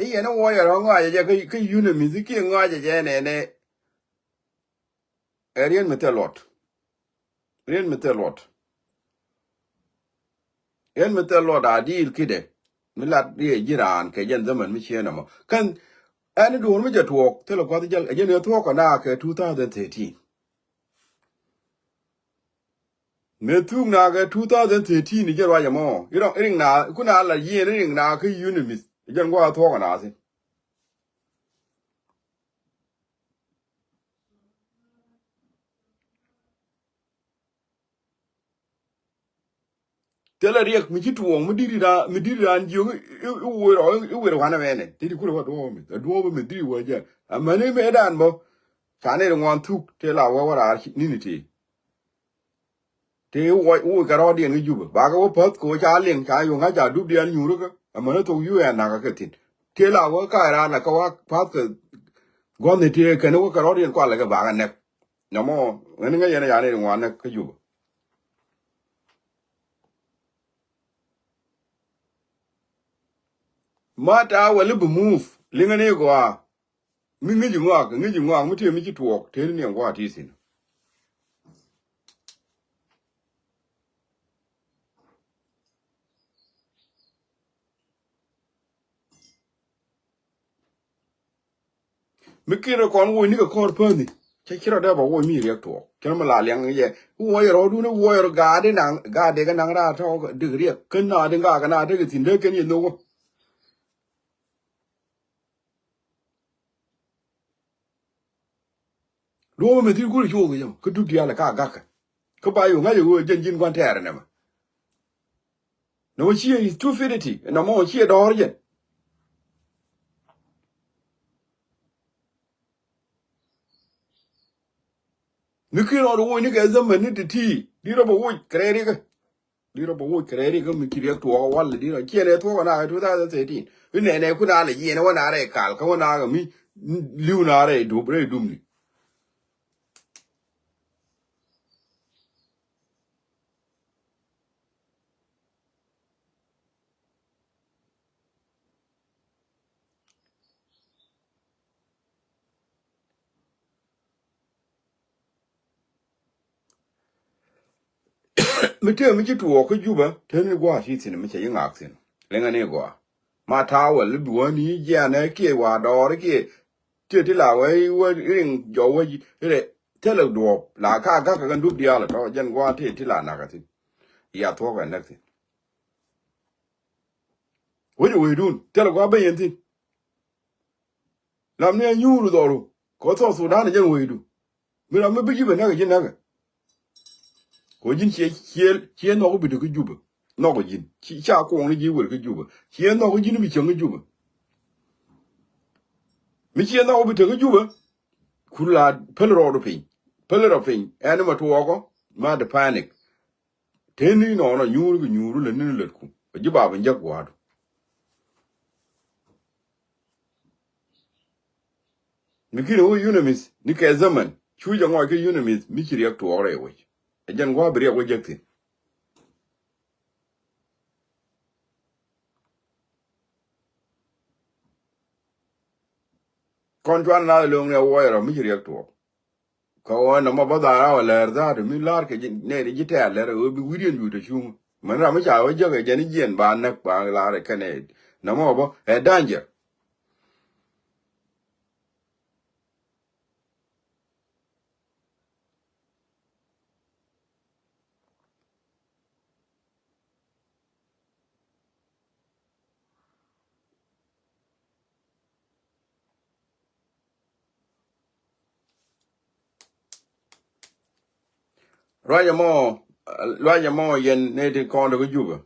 i̱ yɛn i̱ wuɔcɛ rɔ ŋɔacɛ jɛ kä yunɛ mi̱th i̱ kiɛ ŋɔacɛ jɛ nɛnɛ. Ɛ riet mi thil luɔt. Riet mi thil luɔt. Riet mi thil luɔt a diil kidɛ mi lat riɛ ji̱ raan kɛ jɛn dhamän mi cieen ɛmɔ kɛn. Ɛn i̱ duɔ̱ɔ̱r mi jɛ tuɔɔk thilɛ kuath jäl ɛ jɛn ɛ thuɔɔk kɛ naak kɛ two thousand thirteen. Mëë thuk naak ɛ two thousand thirteen i̱ jɛn ruac ɛmɔ i̱ rɔ̱ŋ i̱ riŋ naak i̱ kun a la yieen i̱ riŋ naak kä yunimith i̱ jɛn gua̱a̱ thuɔ̱k ɛ naak thi̱n. Thilɛ riɛk mi ci tuɔɔŋ mi di̱t ran mi di̱t ran jiök i̱ wër ɔ i̱ wër wanɛ mɛnɛ ti ti kulɛ wä duɔɔk mi duɔɔk mi di̱t wä jɛ. Amäni mëë dan bä ca nɛy ri ŋuan thuk tëë la wä wä raar nini tëë. Tëë wä wä kɛ rɔɔdiɛn kä Jubɛ bakɛ wä päth kɛ wä ca liŋ ca yuɔ̱ŋ ŋa̱c ca dupdiɛn nyuurikä. Amäni thok yu ɛn nakä kɛ thi̱n tëë la wä ka̱a̱c raan nakä wä pa̱th kɛ gua̱thni tëë kɛn wä kɛ rɔɔdiɛn kualɛ kɛ bakɛ nɛk. Nɔmɔ ɣän ŋäc yɛn a yani ri ŋuan nɛk kä Jubɛ. Ma ta̱a̱ wɛl i̱ bi move liŋä ni gɔaa. Mi ŋi̱ci ŋɔak ŋi̱ci ŋɔak mi tëë mi ci tuɔɔk tëë ni niɛŋ gua̱a̱ ti thi̱n. Mi kin rɔ kɔn woc ni kɛ kɔr päni. Cɛ ci rɔ dee bɛ woc mi riɛk tuɔɔk cɛ mi la liɛŋ yɛ. Woc rɔ dun woc rɔ gaadi naŋ gaadi kɛ naŋ raa tɔk dik riɛk kän na di ŋa kɛ na tek thi̱n dee kɛn yɛ nhok. Duɔ̱ɔ̱p mi thi̱n kul cuɔk kɛ jɛ mɔ kä dup diaal ɛ ka gakä. Kä ba yo̱ ŋa̱c ɛ ɣöö jɛn ji̱n gua̱n tɛɛr ɛnɛ mɛ. Nɔmɔ ciɛ stupidity nɔmɔ ciɛ dɔɔr jɛn. Mi kiɛ rɔɔd woc ni kɛ dhamän ni ti̱ti̱ di rɔ bɛ woc kɛ rɛɛrikä. Di rɔ bɛ woc kɛ rɛɛrikä mi ci riɛk tuɔɔk walɛ di rɔ ciɛ nɛ tuɔɔk na kɛ two thousand thirteen. Inɛnɛ ku na lɛ yiɛn wä na rɛ kal kä wä na kɛ mi li̱w na rɛ dup rɛ dumni. Mi tëë mi ci tuɔɔk kä Jubɛ tëë ni gua̱a̱ ti thi̱n mi cɛ yi ŋaak thi̱n. Liŋɛ ni gua̱a̱ ma ta̱a̱ wɛl i̱ bi wäni jiɛnɛ kiɛ wa dɔɔr kiɛ. Tëë ti la wee wä riŋ jɔw wä rɛ thilɛ duɔɔp la ka ga̱kä kɛ dup diaal tɔ jɛn gua̱a̱ tëë ti la nakä thi̱n. Ya thuɔ̱k ɛ näk thi̱n. Wec ɛ wecdun thilɛ gua̱a̱ ben yɛn thi̱n. Lam ni anyuur dhɔru kɛ South Sudan jɛn wecdu. Mi ram mi bi ji̱ bɛ näk ji̱ näk. Kɛ ɣöö ji̱n ciɛ, ciɛ, ciɛ nhɔk bi te kä Jubɛ. Nhɔk ji̱n. Ci, ca kuɔŋni ji̱ wër kä Jubɛ. Ciɛ nhɔk ji̱n bi cieŋ kä Jubɛ. Mi ciɛ nhɔk bi te kä Jubɛ. Ku la päl rɔɔdu piny. Päl rɔ piny. Ɛn ma tuɔɔkɔ. Ma de panic. Teni nɔnɔ nyuur kɛ nyuur lɛ ni lät ku. Ji̱ bap in jäk gua̱a̱du. Mi ki̱n wä UNMISS ni kɛ zaman cu jɛ ŋɔc kä UNMISS mi ci riɛk tuɔɔk rɛy wec. Ɛ jɛn gua̱a̱ bi riɛk wä jek thi̱n. Kɔn cuan na lo̱ŋ ni a wuɔc rɔ mi ci riɛk tuɔɔk. Kä ɣöö nɔmɔ bä dhal ram a lɛr dhaat mi la̱r kɛ ji̱ nɛy ti ji̱ tɛ̈r lɛr ɣöö bi wi̱diɛn juuc tɔ cuŋ. Mɛn ram mi ca wä jäk ɛ jɛn i̱ jiɛn ba näk ba la̱r ɛ kɛn ɛ nɔmɔ bä ɛ danger. Ruac ɛmɔ, ruac ɛmɔ yɛn nɛy ti kɔn ti kä Jubɛ.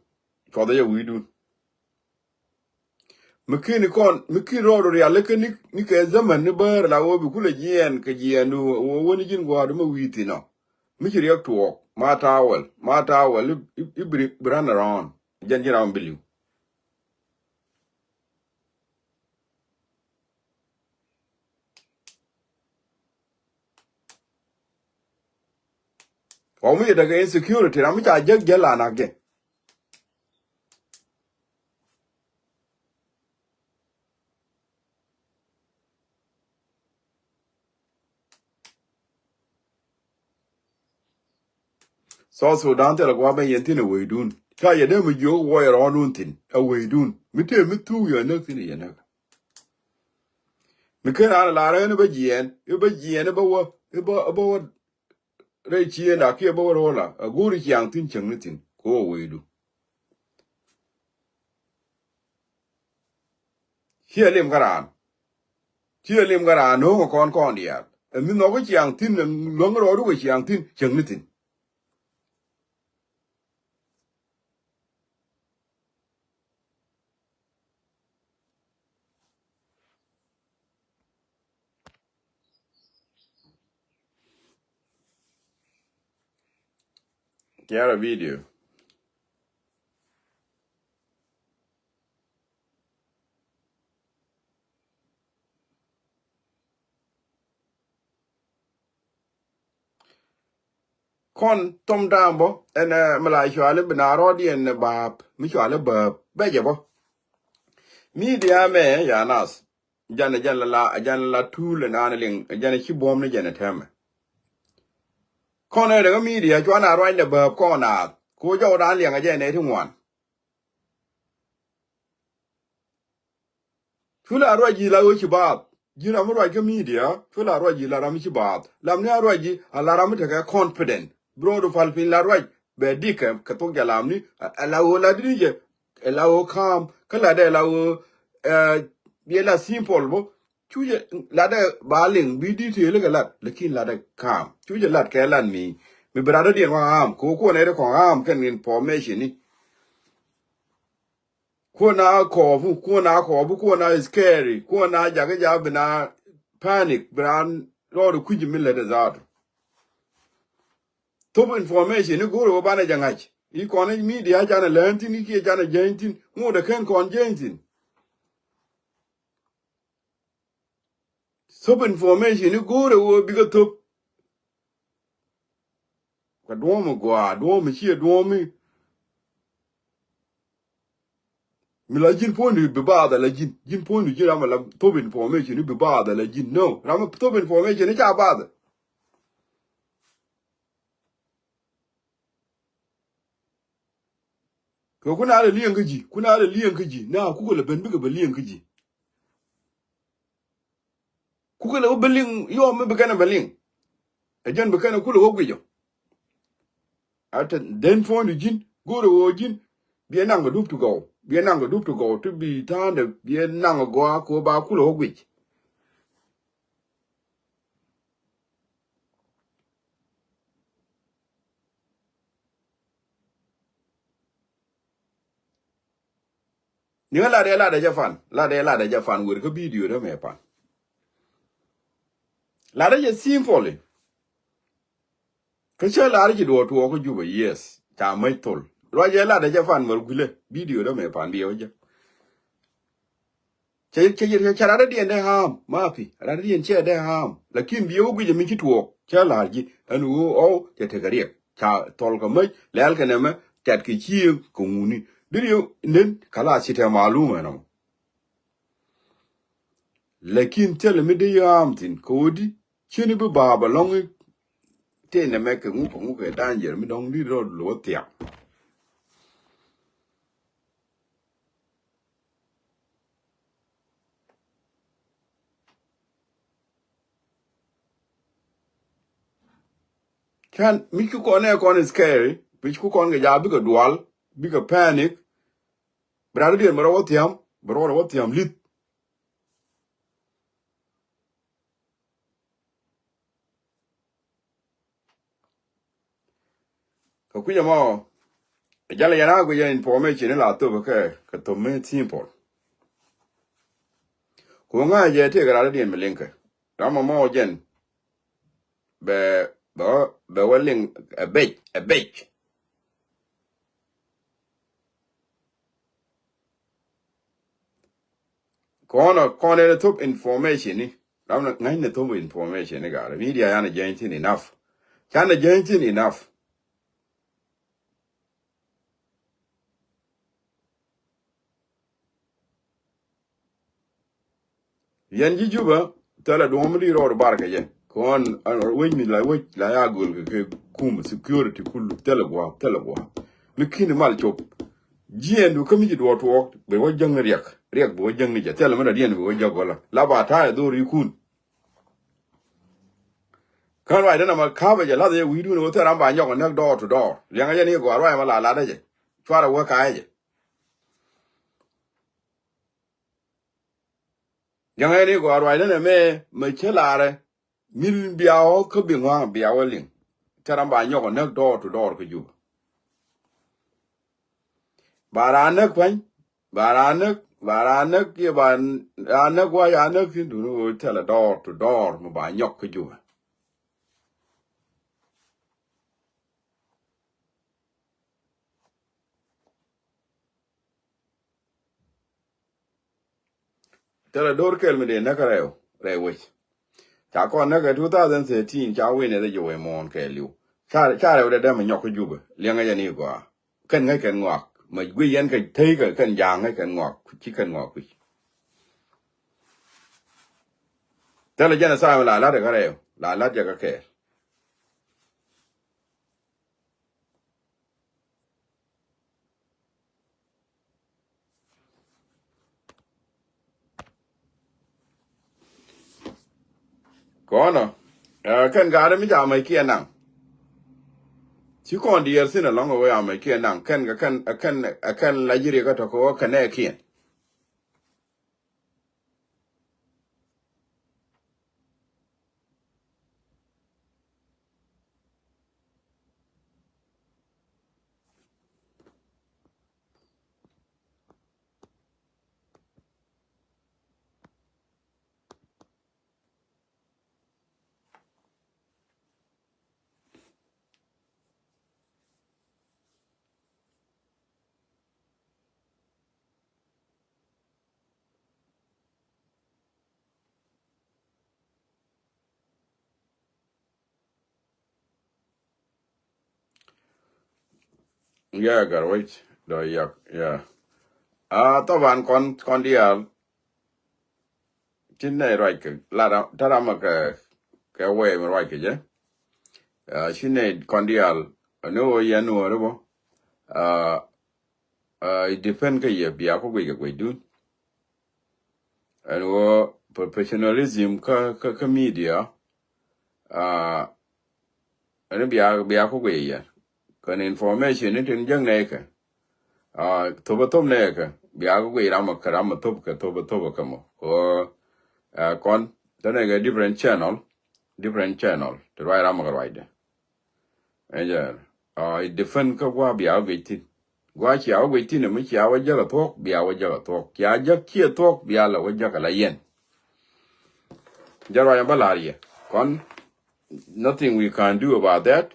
Cuɔth ɛ jɛ wi̱i̱dun. Mi ki̱n kɔn, mi ki̱n rɔɔdu rial ikä ni, ni kɛ zaman ni bäär la wä bi kulɛ jiɛɛn kɛ jiɛɛndu wä wä ni ji̱n gua̱a̱r mi wi̱i̱ thi̱n ɔ. Mi ci riɛk tuɔɔk, ma tawɛl, ma tawɛl, i̱, i̱, i̱ bi, bi ran around. Jɛn ji̱ ram bi li̱w. Kɔk mi ci tekɛ insecurity, ram mi ca jäk jäl a nak jɛ. South Sudan thilɛ gua̱a̱th ben yɛn thi̱n ɛ wecdun. Ca yɛ dee mi jiök wuɔc ɛ rɔɔdun thi̱n ɛ wecdun. Mi tëë mi thuk yɛ näk thi̱n yɛ näk. Mi ken raan ɛ lar ɣän i̱ bä jiɛɛn, i̱ bä jiɛɛn, i̱ bä wä, i̱ bä, i̱ bä wä rɛy ciëënda kiɛ bä wä ro̱o̱la. Ɛ go̱o̱ri ciaŋ thi̱n cäŋni thi̱n kɛ ɣöö wecdu. Ciɛ lim kä raan. Ciɛ lim kä raan no̱o̱ŋ ɛ kɔn kɔn diaal. Ɛ mi nhɔk kä ciaŋ thi̱n, luäŋ rɔɔdu kɛ ciaŋ thi̱n cäŋni thi̱n. Kiara video. Kɔn thom da̱a̱m bä ɛn, eh, mi la cuali bi na rɔɔdiɛn baap mi cuali bääp bɛ jɛ bä. Media mɛ ya nas. Jan, jan la, jan la tuul ɛn an liŋ, jan ci buɔ̱m ni jɛn ɛ tɛmɛ. Kɔn ɛ dɛ kä media cuan a ruacdɛ bääp kɔn naath. Ko jɔw dan liɛŋ ɛ jɛ nɛ ti ŋuan. Cu la ruac ji̱ la ɣöö ci baath. Ji̱ ram mi ruac kä media, cu la ruac ji̱ la ram mi ci baath. Lam ni a ruac ji̱, a la ram mi tekɛ confident. Bi rɔɔdu pal piny la ruac, bɛ dikɛ, kɛ thok jɛ lam ni, a, a la ɣöö la di ni jɛ, a la ɣöö calm, kä la dɛ la ɣöö, eh, biɛ la simple bä. Cu jɛ, la dɛ ba liŋ, bi detail kɛ lat, lakin la dɛ calm. Cu jɛ lat kɛ lat mi, mi bi rat dɔ̱diɛn wa calm, kɛ ɣöö kuɔn ɛ ri kɔn calm kɛn information ni. Kuɔn a kɔɔpu, kuɔn a kɔɔpu, kuɔn a scary, kuɔn a jakä ja bi na panic, bi raan rɔɔdu kui̱c mi lät ɛ zaatu. Thop information i̱ go̱o̱rɛ wä banɛ jɛ ŋa̱c. I̱ kɔn i̱ media canɛ lään thi̱n, i̱ kiɛ canɛ jäny thi̱n, ŋot ɛ ken kɔn jäny thi̱n. Thop information i̱ go̱o̱rɛ wä bikɛ thop. Kɛ duɔ̱ɔ̱m i̱ gɔaa, duɔ̱ɔ̱m i̱ ciɛ duɔ̱ɔ̱m i̱. Mi la ji̱n puɔ̱nydu bi baath ala ji̱n. Ji̱n puɔ̱nydu ji̱n ram ala thop information i̱ bi baath ala ji̱n. No, ram thop information i̱ ca baath. Kɛ kun a lɛ liɛŋ kä ji̱, kun a lɛ liɛŋ kä ji̱. Na kukɛ lɛ ben bikɛ bɛ liɛŋ kä ji̱. Kukɛ lɛ wä bɛ liŋ yɔm mi bi kɛn ɛ bɛ liŋ. Ɛ jɛn bi kɛn ɛ kulɛ wä guic ɔ. Ɛ tɛ den puɔ̱nydu ji̱n, go̱o̱rɛ ɣöö ji̱n. Biɛ naŋ kɛ dup ti gɔw, biɛ naŋ kɛ dup ti gɔw ti bi ta̱a̱ndɛ, biɛ naŋ kɛ gɔaa kɛ ɣöö ba kulɛ wä guic. Ni ɣä latdɛ latdɛ jɛ pan, latdɛ latdɛ jɛ pan, wer kä bidio dä mɛ pan. Latdɛ jɛ simply. Kä cä lar ji̱ duɔ̱ɔ̱r tuɔɔk kä Jubɛ, yes. Ca mäc thol. Ruacɛ latdɛ jɛ pan mär guilɛ. Bidio dä mɛ pan biɛ wä jɛ. Cɛ, cɛ, cɛ, cɛ rat diɛn dee ham, mapi. Rat diɛn cɛ dee ham. Lakin biɛ wä guic mi ci tuɔɔk. Cä lar ji̱. Ɛn ɣöö ɔw, cɛ tekɛ riɛk. Ca thol kɛ mäc, lɛl kɛ nɛmɛ, tɛt kɛ cieŋ, kɛ ŋuni. Diri yɛ nen, kala ci tɛ malum ɛn ɔmɔ. Lakin thilɛ mi dee yɛ ham thin, kɛ ɣöö di, cini bi baap ɛlɔ̱ŋ i̱ tëë nɛmɛ kɛ ŋuk kɛ ŋuk kɛ danger mi dɔ̱ŋ di rɔɔd lo̱ thiak. Can mi cu kɔn ɛ kɔn is scary, mi cu kɔn kɛ ja̱ bikɛ dual, bikɛ panic. Bi rat diɛn bi rɔ wä thiam, bi rɔ wä thiam lith. Kɛ kui̱c ɛmɔ, jalɛ yɛn a guic yɛn information in la thop kɛ, kɛ thop mi simple. Ku ŋa̱c jɛ tëëkɛ rat diɛn mi liŋkɛ. Ram ɛmɔ jɛn bɛ, bɛ, bɛ wä liŋ ɛ bec, ɛ bec. Kɔn ɔ, kɔn ɛ thop information ni. Ram na ŋa̱c ni thop information ni gat. Media yan a jɛny thin enough. Can a jɛny thin enough. Yɛn ji̱ Jubɛ, thilɛ duɔ̱ɔ̱m mi di rɔɔd bar kɛ jɛ. Kɔn, an, wec mi la wec, la ya göl kɛ, kɛ kum security kulu, thilɛ gua̱a̱p, thilɛ gua̱a̱p. Mi kini mal cop. Jiɛn du kä mi ji̱ duɔ̱ɔ̱r tuɔɔk, bɛ wä jäŋ ni riɛk. Riɛk bɛ wä jäŋ ni jɛ, thilɛ mi dɔ̱diɛn bɛ wä jäk wä la. La ba ta̱a̱ ɛ dhor ikun. Kä ruacdä nɔmɔ ka̱pɛ jɛ lath yɛ wi̱i̱dun ɣöö thil ram ba nyɔk ɛ näk door to door. Liɛŋɛ jɛ ni gɔaa ruac ɛmɔ la latdä jɛ. Cuarɛ wä ka̱a̱cɛ jɛ. Liɛŋɛ ni gɔaa ruacdä nɛmɛ mɛ cä larɛ. Mil bia ɣɔ̱th kä bi ŋɔ̱a̱ŋ bia wä liŋ. Thil ram ba nyɔk ɛ näk door to door kä Jubɛ. Ba raan näk kuany, ba raan näk, ba raan näk, yɛ ba raan näk wa ya näk thin duni ɣöö thilɛ door to door mi ba nyɔk kä Jubɛ. Thilɛ door kɛl mi dee näk rɛw, rɛw wec. Ca kɔn näk ɛ two thousand thirteen, ca win ɛ dhɛ jɛ wee muɔ̱ɔ̱n kɛɛliw. Ca, ca rɛw dɛ däm ɛ nyɔk kä Jubɛ, liɛŋɛ jɛ ni gɔaa. Kɛn ŋäc kɛn ŋɔak. Mɛ guiy yɛn kɛ tey kɛ kɛn ja̱a̱ŋ ŋäc kɛn ŋɔak, ci kɛn ŋɔak kui̱. Thilɛ jɛn ɛ tha̱a̱ŋ la la̱t ɛ kä rɛw, la la̱t jɛ kä kɛɛl. Kɔnɔ, ɛ, kɛn gaari mi ca mɛc kiɛ naŋ. Ci kɔn diɛɛr thin ɛlɔŋ ɛ wee a mɛc kiɛ naŋ. Kɛn kɛ kɛn, ɛ kɛn, ɛ kɛn la ji̱ riɛk kä tɔ̱ kɛ wä kɛn ɛ kiɛn. Yeah, Garwec, dɔ yak, yeah. Ah, taban kɔn, kɔn diaal. Ci nɛ ruac kɛ, la ram, ta ram kɛ, kɛ wee mi ruac kɛ jɛ. Ah, ci nɛ kɔn diaal, ni wä yɛn wä ri bɔ. Ah, ah, it depend kɛ yɛ bia ku guic kɛ guic dun. Ɛn ɣöö professionalism kä, kä, kä media, ah, ɛn bia, bia ku guic yɛ. Kɛn information ni tin jäŋ nɛy kɛ. Ah, thop a thop nɛy kɛ. Bia ku guic ram a kɛ ram a thop kɛ thop a thop a kɛ mɔ. Kɛ ɣöö, ah, kɔn, tɛ nɛy kɛ different channel, different channel. Ti ruac ram a kɛ ruacdɛ. Ɛn jɛ, ah, it depend kä gua̱a̱ bia wä guic thi̱n. Gua̱a̱ cia wä guic thi̱n mi cia wä jäk a thuɔ̱k, bia wä jäk a thuɔ̱k. Cia jäk ciɛ thuɔ̱k, bia la wä jäk a la yɛn. Jɛ ruac a bä la̱r yɛ. Kɔn, nothing we can do about that.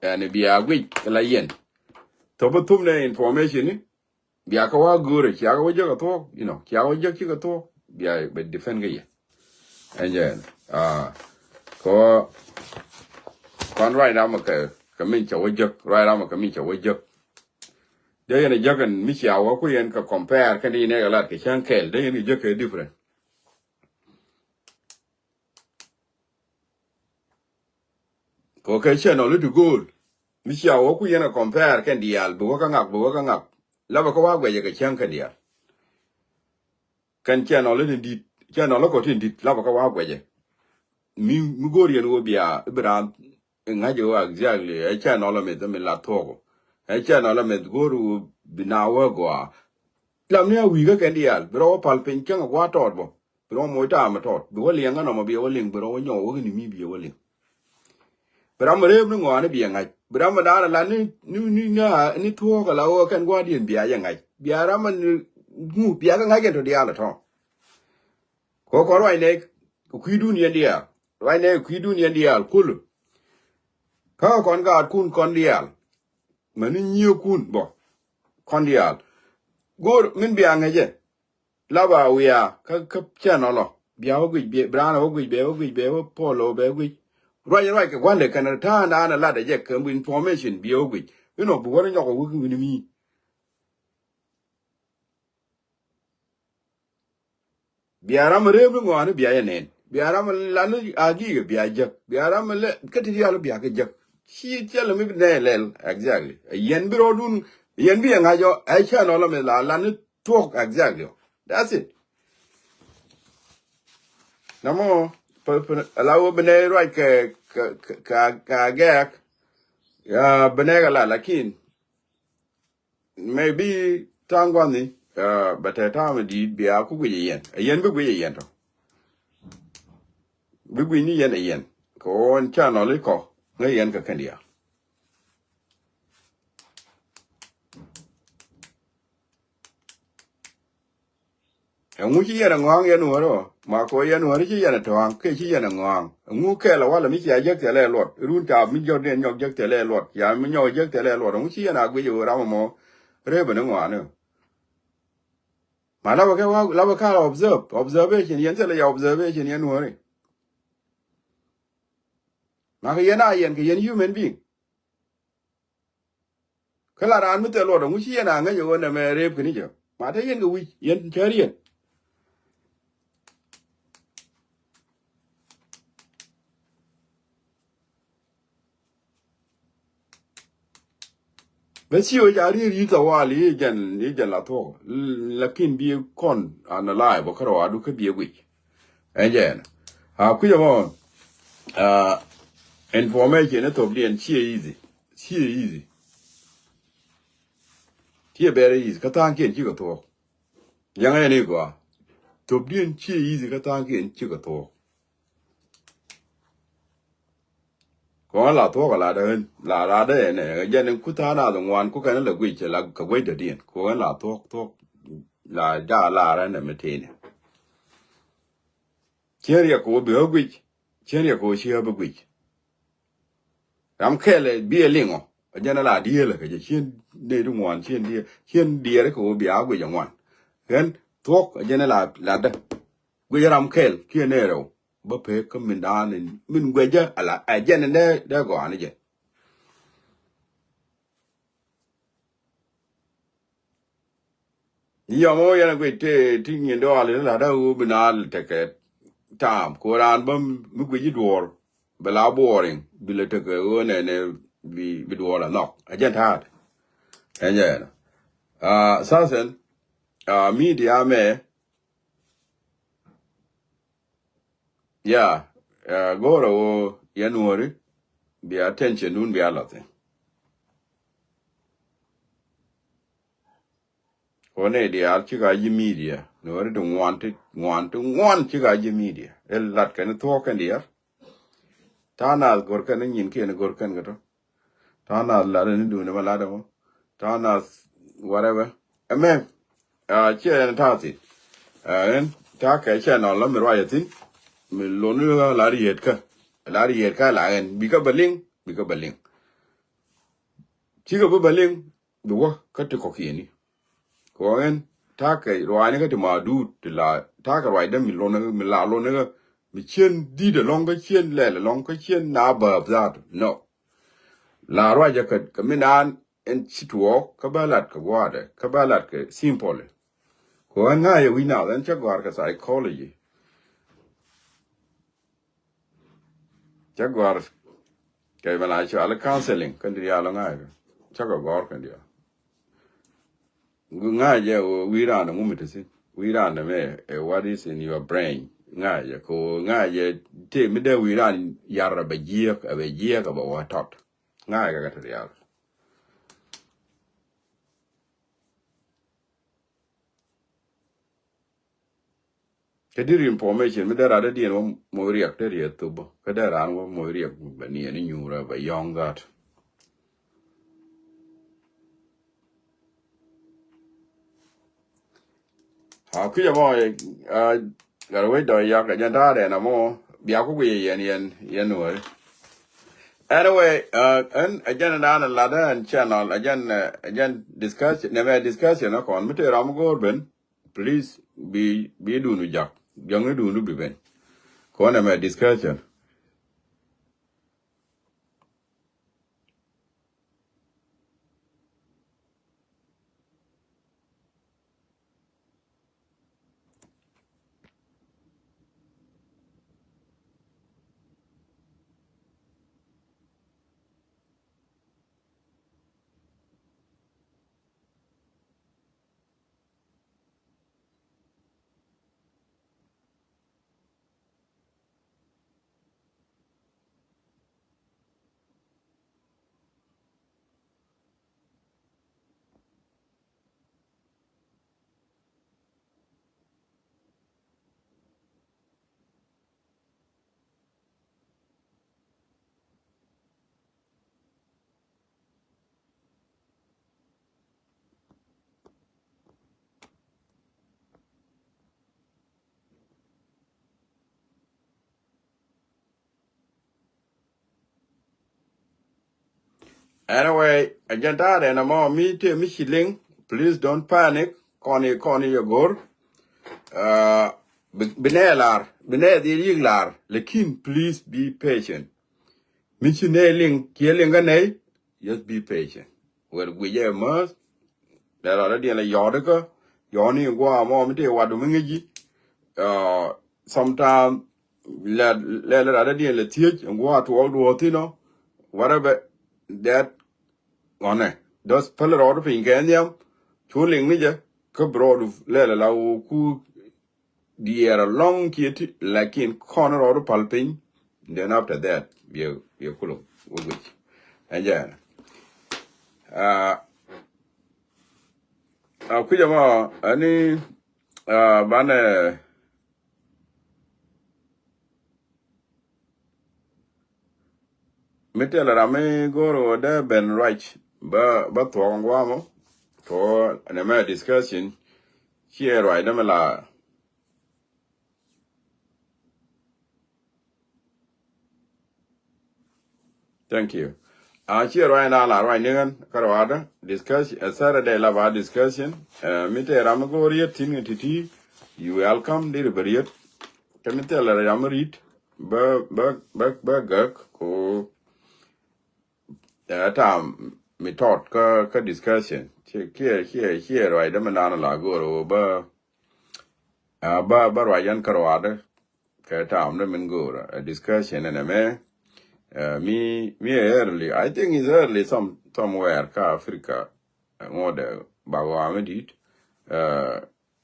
Ɛn bia guic la yɛn. Thop bi thum nɛ information ni. Bia kä wa go̱o̱rɛ, cia kä wa jäk a thuɔ̱k, you know, cia wa jäk cik a thuɔ̱k. Bia bɛ defend kɛ yɛ. Ɛn jɛ, ah, kɔ, kɔn right ram kɛ, kɛ min ca wa jäk, right ram kɛ min ca wa jäk. Dee yɛn a jäk ɛn mi cia wa ku yɛn kɛ compare kɛn di nɛ kɛ lat kɛ cäŋ kɛl, dee yɛn kɛ jäk kɛ different. Kɔ kɛ channel ti go̱o̱l. Mi cia wä ku yɛn a compare kɛn diaal, bi wä kä ŋak, bi wä kä ŋak. Lapɛ kä wa guɛcɛ kɛ cäŋ kɛn diaal. Kɛn channel ti dit, channel kɔ ti dit, lapɛ kä wa guɛcɛ. Mi, mi go̱o̱r yɛn wä bia, ibi raan, ŋa̱c wä exactly, ɛ channel mith mi la thuɔ̱k. Ɛ channel mith go̱o̱r wä bi na wä gɔaa. Lam ni a wi̱i̱ kä kɛn diaal, bi rɔ wä pal piny cäŋ a gua̱a̱ tɔɔt bɔ. Bi rɔ moc ta̱a̱ mi tɔt. Bi wä liɛŋ kä nɔmɔ bi wä liŋ, bi rɔ wä nyɔk wä ni mi bi wä liŋ. Bi ram mi reep ni ŋɔaani bi ɛ ŋa̱c. Bi ram mi da̱a̱n a la ni, ni, ni, ni, ni thuɔ̱ɔ̱k a la wä kɛn gua̱a̱diɛn bia jɛ ŋa̱c. Bia ram mi ni ŋu, bia kɛ ŋa̱c kɛn tɔ diaal a tɔ̱. Kɔ kɔn ruac nɛ kui̱dun yɛn diaal. Ruac nɛ kui̱dun yɛn diaal kul. Kä kɔn gaatkun kɔn diaal. Mɛ ni nyiëëkun bɔ. Kɔn diaal. Go̱o̱r min bia ŋäcɛ. Laba wiaa kä, kä channel ɔ. Bia wä guic, bia, brana wä guic, bia wä guic, bia wä polo, bia wä guic. Ruac, ruac kɛ gua̱ndɛ kɛn ta̱a̱ naan a lat a jɛ kɛ information bia wä guic. Inɔ bi wä ni nyɔk a wä ki wi̱ni mi. Bia ram a reep ni ŋɔaani bia jɛ nɛn. Bia ram a lan ni a gi̱i̱kɛ bia jäk. Bia ram a lɛ kä ti diaal bia kɛ jäk. Ci thilɛ mi bi nɛ lɛl. Exactly. Yɛn bi rɔɔdun, yɛn bi yɛ ŋa̱c ɔ, ɛ channel ɔ mi la lan ni thuɔ̱k exactly. That's it. Namɔ, pɛ, pɛ, ala wä bi nɛ ruac kɛ, kɛ, kɛ, kɛ, kɛ gɛɛk. Ya, bi nɛ kɛ la, lakin. Maybe ta̱a̱ŋ gua̱ni, uh, bɛ tɛ ta̱a̱ mi di̱i̱t bia ku guic yɛn. Yɛn bi guic yɛn tɔ. Bi guic ni yɛn yɛn. Kɛ ɣöö ɛn channel ikɔ, ŋäc yɛn kɛ kɛn diaal. Ɛŋu ci yɛn a ŋɔaŋ yɛn wärä ɔ? Ma kɔ yɛn wärä ci yɛn a tɔ̱a̱ŋ, kɛ ci yɛn a ŋɔaŋ. Ɛŋu kɛl a walɛ mi cia jek thilɛ luɔt. Run taap mi jɔk diɛn nyɔk jek thilɛ luɔt. Ya mi nyɔk jek thilɛ luɔt. Ɛŋu ci yɛn a guic ɛ wä ram ɛmɔ. Rep ɛn ŋɔaani ɔ. Ma lapɛ kɛ wa, lapɛ kɛ observe. Observation, yɛn thilɛ ya observation yɛn wärä. Ma kɛ yɛn a yɛn kɛ yɛn human being. Kä la raan mi thil luɔt ɛŋu ci yɛn a ŋäc ɛ ɣöö nɛmɛ reep kɛ ni jɛ. Ma te yɛn kɛ wi̱c, yɛn cär yɛn. Bä ci wec a rier yi̱th a wal i̱ jɛn, i̱ jɛn la thuɔk. Lakin bi kɔn an a la̱a̱c bä kärɔa adu kä bi guic. Ɛn jɛ ɛn. A kui̱c ɛmɔ, a, information ɛ thop diɛn ciɛ easy. Ciɛ easy. Ciɛ very easy. Kä tha̱a̱ŋkiɛn cikɛ thuɔk. Yaŋ ɛn i̱ gɔaa. Thop diɛn ciɛ easy kä tha̱a̱ŋkiɛn cikɛ thuɔk. Kɔn la thuɔk la dee, la, la dee ɛn ɛ, jɛn in ku tha̱a̱ŋ nath ŋuan ku kɛn la guic, la kɛ guic dee diɛn. Kɔn la thuɔk, thuɔk, la ja la rɛn ɛ mi tini. Cien riɛk kɛ wä bi ɣä guic, cien riɛk kɛ wä ci ɣä bi guic. Ram kɛl ɛ bi ɛ liŋɔ, ɛ jɛn ɛ la dieel ɛ kɛ jɛ, cien dee di ŋuan, cien dieel, cien diɛɛr kɛ wä bi a guic ɛ ŋuan. Ɣän thuɔk ɛ jɛn ɛ la, la dee. Guic ɛ ram kɛl, kiɛ nɛɛ rɛw. Bä pek kä min daan in, min guecä ala, ɛ jɛn in dee, dee gɔaa ni jɛ. Ni yɔm ɔ yɛn a guic ti, ti nyin dɔɔl in la dee ɣöö bi naal tekɛ taam. Ko raan bä mi guic i̱ duɔɔr, bɛ la boring, bi lɛ tekɛ ɣöö nɛnɛ bi, bi duɔɔr a nhɔk. Ɛ jɛn ta̱a̱t. Ɛn jɛ ɛn. Ah, sasɛn, ah, media mɛ, ya, eh, go̱o̱rä ɣöö yɛn nuɔ̱ɔ̱ri, bia attention dun bia lathi. Kɔn nɛy diaal cik a ji̱ media, nuɔ̱ɔ̱ri ti ŋuan ti, ŋuan ti ŋuan cik a ji̱ media. Ɛ lat kɛn thuɔ̱ɔ̱k kɛn diaal. Ta̱a̱ naath go̱r kɛn ni nyin kiɛn go̱r kɛn kɛ tɔ. Ta̱a̱ naath lat ni duundɛ ma lat ɛmɔ. Ta̱a̱ naath whatever. Ɛmɛ, ah, ciɛ ɛn ta̱a̱ thi̱n. Ah, ɛn ta̱a̱ kɛ channel la mi ruac ɛ thi̱n. Mi lon ni la riet kä. La riet kä la ɛn. Bikɛ bä liŋ, bikɛ bä liŋ. Cikɛ bä bä liŋ, bi wä kä ti kɔ̱kiɛni. Kɛ ɣöö ɛn ta̱a̱ kɛ ruacni kä ti ma duut ti la ta̱a̱ kɛ ruacdä mi lon ni kä, mi la lon ni kä, mi cien di̱t ɛlɔ̱ŋ kä cien lɛl ɛlɔ̱ŋ kä cien na bääp dhaat. No. La ruacä kɛ, kɛ mi naan ɛn ci tuɔɔk kä bä lat kɛ gua̱a̱dɛ kä bä lat kɛ simple. Kɛ ɣöö ɛn ŋa̱cä wi̱c nath ɛn cä gɔ̱a̱r kɛ psychology. Cä gɔ̱a̱r kɛ mɛ la cɔal counseling kɛn diaal ŋa̱cä. Cä kɛ gɔ̱a̱r kɛn diaal. Ŋa̱cä wi̱i̱ raan ŋu mi te thi̱n. Wi̱i̱ raan mɛ ɛ what is in your brain. Ŋa̱cä ko ŋa̱cä te mi dee wi̱i̱ raan yar a bɛ jiɛk a bɛ jiɛk a bɛ wä tɔt. Ŋa̱cä kɛ te diaal. Kä diri information mi dee ran dee diɛn wä moc riɛk te riɛk thop bä kä dee ran wä moc riɛk bɛ niɛn inyuurä bɛ yɔ̱ŋ that. A kui̱c ɛmɔ gat wec dɔ̱ yak ɛ jɛn ta̱a̱ dɛn ɛmɔ bia ku guiy yɛn yɛn yɛn nuɔri. Anyway, ɛn ɛ jɛn dan ɛ lat ɛn channel ɛ jɛn ɛ jɛn discussion nɛmɛ discussion ɛ kɔn mi te ram go̱o̱r ben. Please bi bi dunu jak jaŋni dunu bi ben. Kɔn ɛmɛ discussion. Anyway, a jɛn ta̱a̱ dɛn ɛmɔ mi tëë mi ci liŋ, please don't panic. Kɔn i̱ kɔn i̱ yɛ go̱r. Bi nɛ lar bi nɛ dhil yik lar, lakin please be patient. Mi ci nɛ liŋ kiɛ liŋ kä nɛy, just be patient. Wɛr guic ɛ mäth. Lɛ lar dɛ diɛn lɛ yɔɔt kä yɔɔni gua̱a̱ mɔ mi tëë wat mi ŋi̱ci. Sometime lɛ lɛ lar dɛ diɛn lɛ thiec gua̱a̱ tuɔɔk duɔɔk thin ɔ. Whatever that ɣɔnɛ, those päl rɔɔdu piny kɛ nhiam. Cu liŋ ni jɛ kä bi rɔɔdu lɛl ala wä ku diɛɛr alɔŋ kiɛ ti, lakin kɔn rɔɔdu pal piny. Then after that biɛ biɛ kulum wä guic. Ɛn jɛ ɛn a kui̱c ɛmɔ ɛni banɛ mi tɛl ram mi go̱o̱r ɣöö dee ben ruac bä bä thuɔk ŋuamɔ. Kɛ ɣöö nɛ mɛ discussion ciɛ ruac dee mi la. Thank you. A ciɛ ruac na la ruac ni ɣän kä ruaadä discussion ɛ Saturday la ba discussion. Mi tɛl ram mi go̱o̱r yet thi̱n ŋä ti̱ti̱, you welcome di ri bä riet. Kä mi thil ram rit bä bä bä bä gäk ko ɛ tam mi tɔt kä kä discussion. Ci kiɛ kiɛ kiɛ ruac dämɛ nan la gor wo bä bä bä ruac yan kä ruadä. Kɛ tam dä min gor a discussion ɛnɛ mɛ mi mi early, I think is early some somewhere kä Africa. Ŋodɛ ba wa mi dit.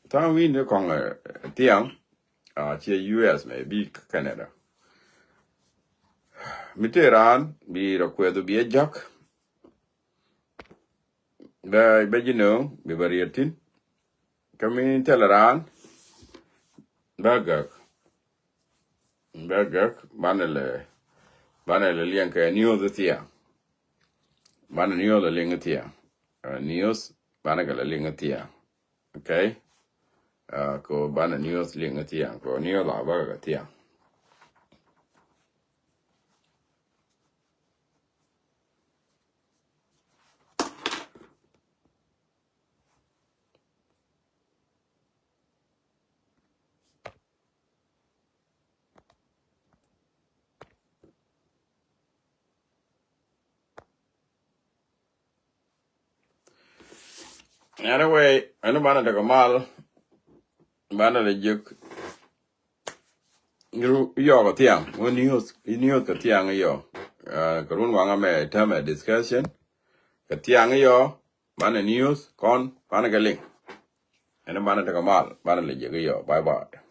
Tha̱a̱ŋ wi̱i̱ni kɔŋ thiaŋ a ciɛ U S mɛ bi Canada. Mi tëë raan bi rɔ kuɛth bi ɛ ja̱k. Bɛ bɛ ji̱ nööŋ bi bɛ riet thi̱n. Kä mi thilɛ raan bɛ gäk. Bɛ gäk banɛ lɛ banɛ lɛ liɛŋ kɛ niuth thiaŋ. Banɛ niuth lɛ liŋ thiaŋ. Niuth Banɛ kɛ lɛ liŋ kä thiaŋ. Okay. Ko banɛ news liŋ kä thiaŋ, ko news a bä kɛ thiaŋ. Anyway, ɛn banɛ tekɛ mal, banɛ lɛ jiök. Yɔɔk kä thiaŋ, wä news, news kä thiaŋ yɔɔk. Kä run waŋä mɛ tɛmɛ discussion kä thiaŋ yɔɔk. Banɛ news kɔn banɛ kɛ liŋ. Ɛn banɛ tekɛ mal, banɛ lɛ jiök yɔɔk. Bye bye.